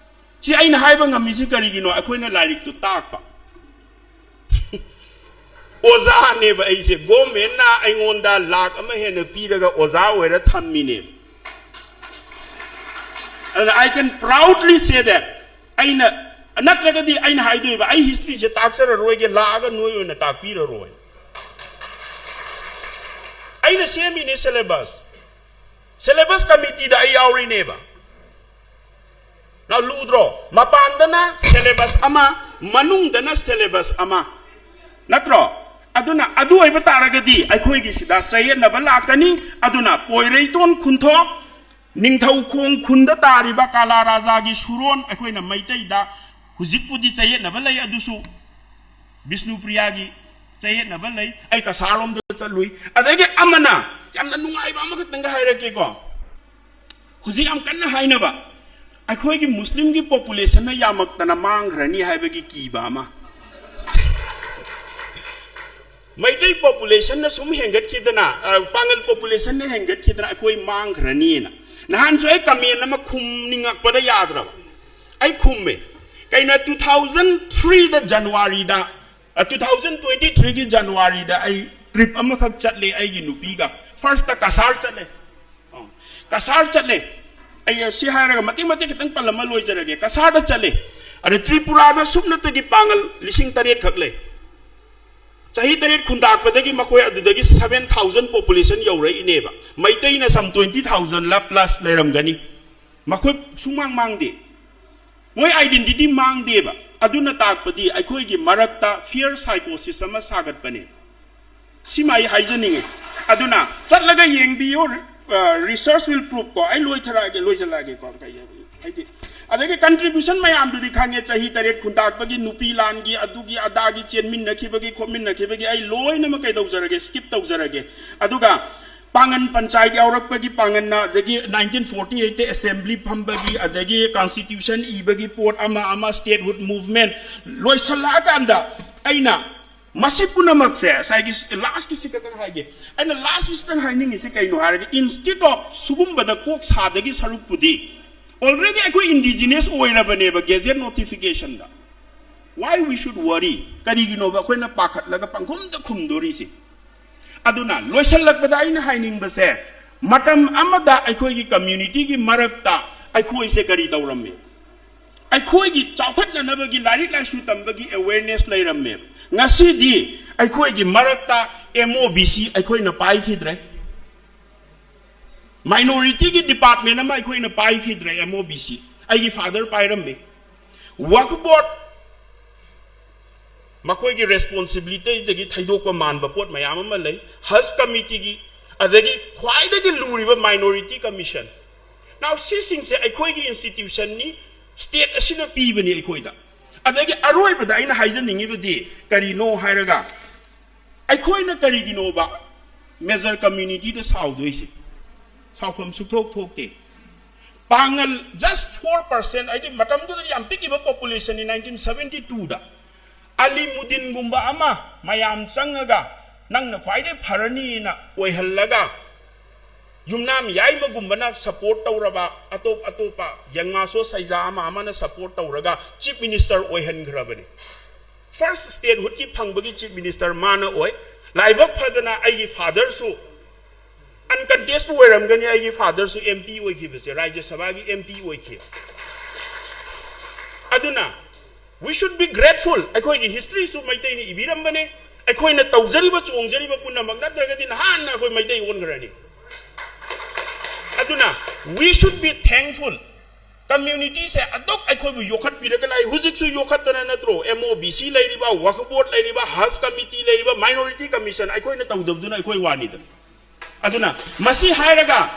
ꯁꯤ ꯑꯩꯅ ꯍꯥꯏꯕ ꯉꯝꯃꯤꯁꯤ ꯀꯔꯤꯒꯤꯅꯣ? ꯑꯩꯈꯣꯏꯅ ꯂꯥꯏꯔꯤꯛꯇꯨ ꯇꯥꯛꯄ꯫ ꯑꯣꯖꯥꯅꯦꯕ ꯑꯩꯁꯦ, ꯒꯣꯔꯃꯦꯟꯅ ꯑꯩꯉꯣꯟꯗ ꯂꯥꯛ ꯑꯃ ꯍꯦꯟꯅ ꯄꯤꯔꯒ ꯑꯣꯖꯥ ꯑꯣꯏꯔ ꯊꯝꯃꯤꯅꯦꯕ꯫ ꯑꯗꯨꯅ I can proudly say that. ꯑꯩꯅ, ꯅꯠꯇ꯭ꯔꯒꯗꯤ ꯑꯩꯅ ꯍꯥꯏꯗꯣꯏꯕ, "ꯑꯩ ꯍꯤꯁꯇ꯭ꯔꯤꯁꯦ ꯇꯥꯛꯆꯔꯔꯣꯏꯒꯦ, ꯂꯥꯛꯑꯒ ꯅꯣꯏ ꯑꯣꯏꯅ ꯇꯥꯛꯄꯤꯔꯔꯣꯏ"꯫ ꯑꯩꯅ ꯁꯦꯝꯃꯤꯅꯦ ꯁꯦꯂꯦꯕꯁ꯫ ꯁꯦꯂꯦꯕꯁ ꯀꯃꯤꯇꯤꯗ ꯑꯩ ꯌꯥꯎꯔꯤꯅꯦꯕ꯫ ꯅ ꯂꯨꯗ꯭ꯔꯣ? ꯃꯄꯥꯟꯗꯅ ꯁꯦꯂꯦꯕꯁ ꯑꯃ, ꯃꯅꯨꯡꯗꯅ ꯁꯦꯂꯦꯕꯁ ꯑꯃ, ꯅꯠꯇ꯭ꯔꯣ? ꯑꯗꯨꯅ ꯑꯗꯨ ꯑꯣꯏꯕ ꯇꯥꯔꯒꯗꯤ ꯑꯩꯈꯣꯏꯒꯤꯁꯤꯗ ꯆꯌꯦꯠꯅꯕ ꯂꯥꯛꯀꯅꯤ꯫ ꯑꯗꯨꯅ ꯄꯣꯏꯔꯩꯇꯣꯟ ꯈꯨꯟꯊꯣꯛ, ꯅꯤꯡꯊꯧꯈꯣꯡ ꯈꯨꯟꯗ ꯇꯥꯔꯤꯕ ꯀꯥꯂꯥ ꯔꯥꯖꯥꯒꯤ ꯁꯨꯔꯣꯟ, ꯑꯩꯈꯣꯏꯅ ꯃꯩꯇꯩꯗ ꯍꯧꯖꯤꯛꯄꯨꯗꯤ ꯆꯌꯦꯠꯅꯕ ꯂꯩ, ꯑꯗꯨꯁꯨ ꯕꯤꯁꯅꯨꯄ꯭ꯔꯤꯌꯥꯒꯤ ꯆꯌꯦꯠꯅꯕ ꯂꯩ꯫ ꯑꯩ ꯀꯁꯥꯔꯣꯝꯗ ꯆꯠꯂꯨꯏ꯫ ꯑꯗꯒꯤ ꯑꯃꯅ, ꯌꯥꯝꯅ ꯅꯨꯡꯉꯥꯏꯕ ꯑꯃꯈꯛꯇꯪꯒ ꯍꯥꯏꯔꯛꯀꯦꯀꯣ꯫ ꯍꯧꯖꯤꯛ ꯌꯥꯝ ꯀꯟꯅ ꯍꯥꯏꯅꯕ, ꯑꯩꯈꯣꯏꯒꯤ ꯃꯨꯁꯂꯤꯝꯒꯤ ꯄꯣꯄꯨꯂꯦꯁꯟꯅ ꯌꯥꯝꯃꯛꯇꯅ ꯃꯥꯡꯈ꯭ꯔꯅꯤ ꯍꯥꯏꯕꯒꯤ ꯀꯤꯕ ꯑꯃ꯫ ꯃꯩꯇꯩ ꯄꯣꯄꯨꯂꯦꯁꯟꯅ ꯁꯨꯝ ꯍꯦꯟꯒꯠꯈꯤꯗꯅ, ꯑ, ꯄꯥꯉꯜ ꯄꯣꯄꯨꯂꯦꯁꯟꯅ ꯍꯦꯟꯒꯠꯈꯤꯗꯅ ꯑꯩꯈꯣꯏ ꯃꯥꯡꯈ꯭ꯔꯅꯤꯅ꯫ ꯅꯍꯥꯟꯁꯨ ꯑꯩ ꯀꯃꯦꯟ ꯑꯃ ꯈꯨꯝꯅꯤꯡꯉꯛꯄꯗ ꯌꯥꯗ꯭ꯔꯕ꯫ ꯑꯩ ꯈꯨꯝꯃꯦ꯫ ꯀꯩꯅꯣ, two thousand three ꯗ ꯖꯅꯋꯥꯔꯤꯗ, ꯑ, two thousand twenty three ꯒꯤ ꯖꯅꯋꯥꯔꯤꯗ ꯑꯩ ꯇ꯭ꯔꯤꯞ ꯑꯃꯈꯛ ꯆꯠꯂꯦ ꯑꯩꯒꯤ ꯅꯨꯄꯤꯒ꯫ ꯐꯥꯔꯁꯇ ꯀꯁꯥꯔ ꯆꯠꯂꯦ꯫ ꯑ, ꯀꯁꯥꯔ ꯆꯠꯂꯦ꯫ ꯑꯩ ꯁꯤ ꯍꯥꯏꯔꯒ ꯃꯇꯦꯛ ꯃꯇꯦꯛ ꯈꯤꯇꯪ ꯄꯜꯂꯝꯃ ꯂꯣꯏꯖꯔꯒꯦ꯫ ꯀꯁꯥꯔꯗ ꯆꯠꯂꯦ꯫ ꯑꯗ ꯇ꯭ꯔꯤꯄꯨꯔꯥꯗ ꯁꯨꯞꯅꯇꯒꯤ ꯄꯥꯉꯜ ꯂꯤꯁꯤꯡ ꯇꯔꯦꯠ ꯈꯛ ꯂꯩ꯫ ꯆꯍꯤ ꯇꯔꯦꯠ ꯈꯨꯟꯗꯥꯛꯄꯗꯒꯤ ꯃꯈꯣꯏ ꯑꯗꯨꯗꯒꯤ seven thousand population ꯌꯧꯔꯛꯏꯅꯦꯕ꯫ ꯃꯩꯇꯩꯅ some twenty thousand ꯂ plus ꯂꯩꯔꯝꯒꯅꯤ꯫ ꯃꯈꯣꯏ ꯁꯨꯡꯃꯥꯡ ꯃꯥꯡꯗꯦ꯫ ꯃꯣꯏ identity ꯃꯥꯡꯗꯦꯕ꯫ ꯑꯗꯨꯅ ꯇꯥꯛꯄꯗꯤ ꯑꯩꯈꯣꯏꯒꯤ ꯃꯔꯛꯇ fear psychosis ꯑꯃ ꯁꯥꯒꯠꯄꯅꯦ꯫ ꯁꯤꯃ ꯑꯩ ꯍꯥꯏꯖꯅꯤꯡꯉꯤ꯫ ꯑꯗꯨꯅ ꯆꯠꯂꯒ ꯌꯦꯡꯕꯤꯌꯨ, ꯑ, research will prove ꯀꯣ꯫ ꯑꯩ ꯂꯣꯏꯊꯔꯛꯑꯒꯦ, ꯂꯣꯏꯁꯤꯜꯂꯛꯑꯒꯦꯀꯣ꯫ ꯀꯩ ꯍꯥꯏꯕ? ꯍꯥꯏꯗꯤ, ꯑꯗꯒꯤ contribution ꯃꯌꯥꯝꯗꯨꯗꯤ ꯈꯪꯉꯦ, ꯆꯍꯤ ꯇꯔꯦꯠ ꯈꯨꯟꯇꯥꯛꯄꯒꯤ, ꯅꯨꯄꯤ ꯂꯥꯟꯒꯤ, ꯑꯗꯨꯒꯤ ꯑꯗꯥꯒꯤ ꯆꯦꯟꯃꯤꯟꯅꯈꯤꯕꯒꯤ ꯈꯣꯠꯃꯤꯟꯅꯈꯤꯕꯒꯤ ꯑꯩ ꯂꯣꯏꯅꯃꯛ ꯀꯩꯗꯧꯖꯔꯒꯦ, skip ꯇꯧꯖꯔꯒꯦ꯫ ꯑꯗꯨꯒ ꯄꯥꯉꯟ ꯄꯟꯆꯥꯌꯠ ꯌꯥꯎꯔꯛꯄꯒꯤ ꯄꯥꯉꯟꯅ, ꯑꯗꯒꯤ nineteen forty eight assembly ꯐꯝꯕꯒꯤ, ꯑꯗꯒꯤ constitution ꯏꯕꯒꯤ ꯄꯣꯠ ꯑꯃ ꯑꯃ, statehood movement ꯂꯣꯏꯁꯜꯂꯛꯑꯀꯥꯟꯗ ꯑꯩꯅ ꯃꯁꯤ ꯄꯨꯝꯅꯃꯛꯁꯦ ꯉꯁꯥꯏꯒꯤ ꯂꯥꯁꯀꯤꯁꯤ ꯈꯛꯇꯪ ꯍꯥꯏꯒꯦ꯫ ꯑꯩꯅ ꯂꯥꯁꯀꯤꯁꯤꯇꯪ ꯍꯥꯏꯅꯤꯡꯉꯤꯁꯤ ꯀꯩꯅꯣ ꯍꯥꯏꯔꯒ, instead of ꯁꯤꯒꯨꯝꯕꯗ ꯀꯣꯛ ꯁꯥꯗꯒꯤ ꯁꯔꯨꯛꯄꯨꯗꯤ, already ꯑꯩꯈꯣꯏ indigenous ꯑꯣꯏꯔꯕꯅꯦꯕ ꯒꯦꯖꯦꯠ ꯅꯣꯇꯤꯐꯤꯀꯦꯁꯟꯗ꯫ Why we should worry? ꯀꯔꯤꯒꯤꯅꯣꯕ ꯑꯩꯈꯣꯏꯅ ꯄꯥꯈꯠꯂꯒ ꯄꯪꯈꯨꯝꯗ ꯈꯨꯝꯗꯣꯔꯤꯁꯤ? ꯑꯗꯨꯅ ꯂꯣꯏꯁꯤꯜꯂꯛꯄꯗ ꯑꯩꯅ ꯍꯥꯏꯅꯤꯡꯕꯁꯦ, ꯃꯇꯝ ꯑꯃꯗ ꯑꯩꯈꯣꯏꯒꯤ ꯀꯝꯃ꯭ꯌꯨꯅꯤꯇꯤꯒꯤ ꯃꯔꯛꯇ ꯑꯩꯈꯣꯏꯁꯦ ꯀꯔꯤ ꯇꯧꯔꯝꯃꯤ? ꯑꯩꯈꯣꯏꯒꯤ ꯆꯥꯎꯈꯠꯅꯅꯕꯒꯤ ꯂꯥꯏꯔꯤꯛ ꯂꯥꯏꯁꯨ ꯇꯝꯕꯒꯤ ꯑꯦꯋꯦꯔꯅꯦꯁ ꯂꯩꯔꯝꯃꯦꯕ꯫ ꯉꯁꯤꯗꯤ ꯑꯩꯈꯣꯏꯒꯤ ꯃꯔꯛꯇ M O B C ꯑꯩꯈꯣꯏꯅ ꯄꯥꯏꯈꯤꯗ꯭ꯔꯦ꯫ ꯃꯥꯏꯅꯣꯔꯤꯇꯤꯒꯤ ꯗꯤꯄꯥꯔꯠꯃꯦꯟ ꯑꯃ ꯑꯩꯈꯣꯏꯅ ꯄꯥꯏꯈꯤꯗ꯭ꯔꯦ, M O B C꯫ ꯑꯩꯒꯤ ꯐꯥꯗꯔ ꯄꯥꯏꯔꯝꯃꯤ꯫ ꯋꯛꯐ ꯕꯣꯔꯗ, ꯃꯈꯣꯏꯒꯤ ꯔꯦꯁꯄꯣꯟꯁꯤꯕꯤꯂꯤꯇꯤꯗꯒꯤ ꯊꯩꯗꯣꯛꯄ ꯃꯥꯟꯕ ꯄꯣꯠ ꯃꯌꯥꯝ ꯑꯃ ꯂꯩ꯫ ꯍꯖ ꯀꯃꯤꯇꯤꯒꯤ, ꯑꯗꯒꯤ ꯈ꯭ꯋꯥꯏꯗꯒꯤ ꯂꯨꯔꯤꯕ ꯃꯥꯏꯅꯣꯔꯤꯇꯤ ꯀꯃꯤꯁꯟ꯫ Now, ꯁꯤꯁꯤꯡꯁꯦ ꯑꯩꯈꯣꯏꯒꯤ ꯏꯟꯁꯇꯤꯇ꯭ꯌꯨꯁꯟꯅꯤ, ꯁ꯭ꯇꯦꯠ ꯑꯁꯤꯅ ꯄꯤꯕꯅꯤ ꯑꯩꯈꯣꯏꯗ꯫ ꯑꯗꯒꯤ ꯑꯔꯣꯏꯕꯗ ꯑꯩꯅ ꯍꯥꯏꯖꯅꯤꯡꯉꯤꯕꯗꯤ ꯀꯔꯤꯅꯣ ꯍꯥꯏꯔꯒ, ꯑꯩꯈꯣꯏꯅ ꯀꯔꯤꯒꯤꯅꯣꯕ ꯃꯦꯖꯔ ꯀꯝꯃ꯭ꯌꯨꯅꯤꯇꯤꯗ ꯁꯥꯎꯗꯣꯏꯁꯦ? ꯁꯥꯎꯐꯝ ꯁꯨꯛꯊꯣꯛ ꯊꯣꯛꯇꯦ꯫ ꯄꯥꯉꯜ just four percent, ꯍꯥꯏꯗꯤ ꯃꯇꯝꯗꯨꯗꯗꯤ ꯌꯥꯝ ꯄꯤꯛꯏꯕ ꯄꯣꯄꯨꯂꯦꯁꯟꯅꯤ, ꯅꯥꯏꯟꯇꯤꯟ ꯁꯕꯦꯟꯇꯤ ꯇꯨꯗ꯫ ꯑꯂꯤꯃꯨꯗꯤꯟꯒꯨꯝꯕ ꯑꯃ ꯃꯌꯥꯝ ꯆꯪꯉꯒ ꯅꯪꯅ ꯈ꯭ꯋꯥꯏꯗꯩ ꯐꯔꯅꯤꯅ ꯑꯣꯏꯍꯜꯂꯒ, ꯌꯨꯝꯅꯥꯝ ꯌꯥꯏꯃꯒꯨꯝꯕꯅ ꯁꯄꯣꯔꯠ ꯇꯧꯔꯕ, ꯑꯇꯣꯞ ꯑꯇꯣꯞꯄ ꯌꯪꯃꯥꯁꯣ ꯁꯩꯖꯥ ꯑꯃ ꯑꯃꯅ ꯁꯄꯣꯔꯠ ꯇꯧꯔꯒ ꯆꯤꯐ ꯃꯤꯅꯤꯁꯇꯔ ꯑꯣꯏꯍꯟꯈ꯭ꯔꯕꯅꯤ꯫ ꯐꯥꯔꯁ ꯁ꯭ꯇꯦꯠꯍꯨꯗꯀꯤ ꯐꯪꯕꯒꯤ ꯆꯤꯐ ꯃꯤꯅꯤꯁꯇꯔ ꯃꯥꯅ ꯑꯣꯏ꯫ ꯂꯥꯏꯕꯛ ꯐꯗꯅ ꯑꯩꯒꯤ ꯐꯥꯗꯔꯁꯨ, ꯑꯟꯀꯟꯇꯦꯁꯄꯨ ꯑꯣꯏꯔꯝꯒꯅꯤ, ꯑꯩꯒꯤ ꯐꯥꯗꯔꯁꯨ M P ꯑꯣꯏꯈꯤꯕꯁꯦ, ꯔꯥꯖ꯭ꯌ ꯁꯚꯥꯒꯤ M P ꯑꯣꯏꯈꯤ꯫ ꯑꯗꯨꯅ we should be grateful꯫ ꯑꯩꯈꯣꯏꯒꯤ ꯍꯤꯁꯇ꯭ꯔꯤꯁꯨ ꯃꯩꯇꯩꯅ ꯏꯕꯤꯔꯝꯕꯅꯦ꯫ ꯑꯩꯈꯣꯏꯅ ꯇꯧꯖꯔꯤꯕ ꯆꯣꯡꯖꯔꯤꯕ ꯄꯨꯝꯅꯃꯛ ꯅꯠꯇ꯭ꯔꯒꯗꯤ ꯅꯍꯥꯟꯅ ꯑꯩꯈꯣꯏ ꯃꯩꯇꯩ ꯑꯣꯟꯈ꯭ꯔꯅꯤ꯫ ꯑꯗꯨꯅ we should be thankful꯫ ꯀꯝꯃ꯭ꯌꯨꯅꯤꯇꯤꯁꯦ ꯑꯗꯨꯛ ꯑꯩꯈꯣꯏꯕꯨ ꯌꯣꯛꯈꯠꯄꯤꯔꯒ ꯂꯥꯛꯏ, ꯍꯧꯖꯤꯛꯁꯨ ꯌꯣꯛꯈꯠꯇꯅ ꯅꯠꯇ꯭ꯔꯣ? M O B C ꯂꯩꯔꯤꯕ, ꯋꯛꯐ ꯕꯣꯔꯗ ꯂꯩꯔꯤꯕ, ꯍꯖ ꯀꯃꯤꯇꯤ ꯂꯩꯔꯤꯕ, ꯃꯥꯏꯅꯣꯔꯤꯇꯤ ꯀꯃꯤꯁꯟ ꯑꯩꯈꯣꯏꯅ ꯇꯧꯗꯕꯗꯨꯅ ꯑꯩꯈꯣꯏ ꯋꯥꯅꯤꯗꯅ꯫ ꯑꯗꯨꯅ ꯃꯁꯤ ꯍꯥꯏꯔꯒ,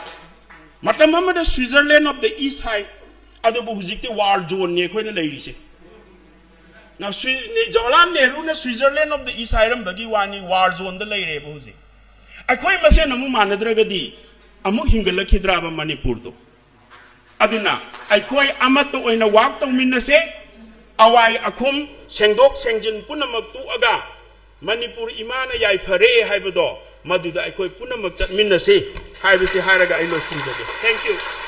ꯃꯇꯝ ꯑꯃꯗ Switzerland of the East ꯍꯥꯏ, ꯑꯗꯨꯕꯨ ꯍꯧꯖꯤꯛꯇꯤ ꯋꯥꯔ ꯖꯣꯟꯅꯤ ꯑꯩꯈꯣꯏꯅ ꯂꯩꯔꯤꯁꯦ꯫ Now, ꯁ꯭ꯋꯤ-, Jawaharlal ꯅꯦꯍꯔꯨꯅ Switzerland of the East ꯍꯥꯏꯔꯝꯕꯒꯤ ꯋꯥꯅꯤ, ꯋꯥꯔ ꯖꯣꯟꯗ ꯂꯩꯔꯦꯕ ꯍꯧꯖꯤꯛ꯫ ꯑꯩꯈꯣꯏ ꯃꯁꯦꯟ ꯑꯃꯨꯛ ꯃꯥꯟꯅꯗ꯭ꯔꯒꯗꯤ ꯑꯃꯨꯛ ꯍꯤꯡꯒꯠꯂꯛꯈꯤꯗ꯭ꯔꯥꯕ ꯃꯅꯤꯄꯨꯔꯗꯣ? ꯑꯗꯨꯅ ꯑꯩꯈꯣꯏ ꯑꯃꯠꯇ ꯑꯣꯏꯅ ꯋꯥꯛ ꯇꯧꯃꯤꯟꯅꯁꯦ꯫ ꯑꯋꯥꯏ ꯑꯈꯨꯝ, ꯁꯦꯡꯗꯣꯛ ꯁꯦꯡꯖꯤꯟ ꯄꯨꯝꯅꯃꯛ ꯇꯣꯛꯑꯒ ꯃꯅꯤꯄꯨꯔ ꯏꯃꯥꯅ ꯌꯥꯏꯐꯔꯦ ꯍꯥꯏꯕꯗꯣ, ꯃꯗꯨꯗ ꯑꯩꯈꯣꯏ ꯄꯨꯝꯅꯃꯛ ꯆꯠꯃꯤꯟꯅꯁꯤ ꯍꯥꯏꯕꯁꯤ ꯍꯥꯏꯔꯒ ꯑꯩ ꯂꯣꯏꯁꯤꯟꯖꯒꯦ꯫ Thank you꯫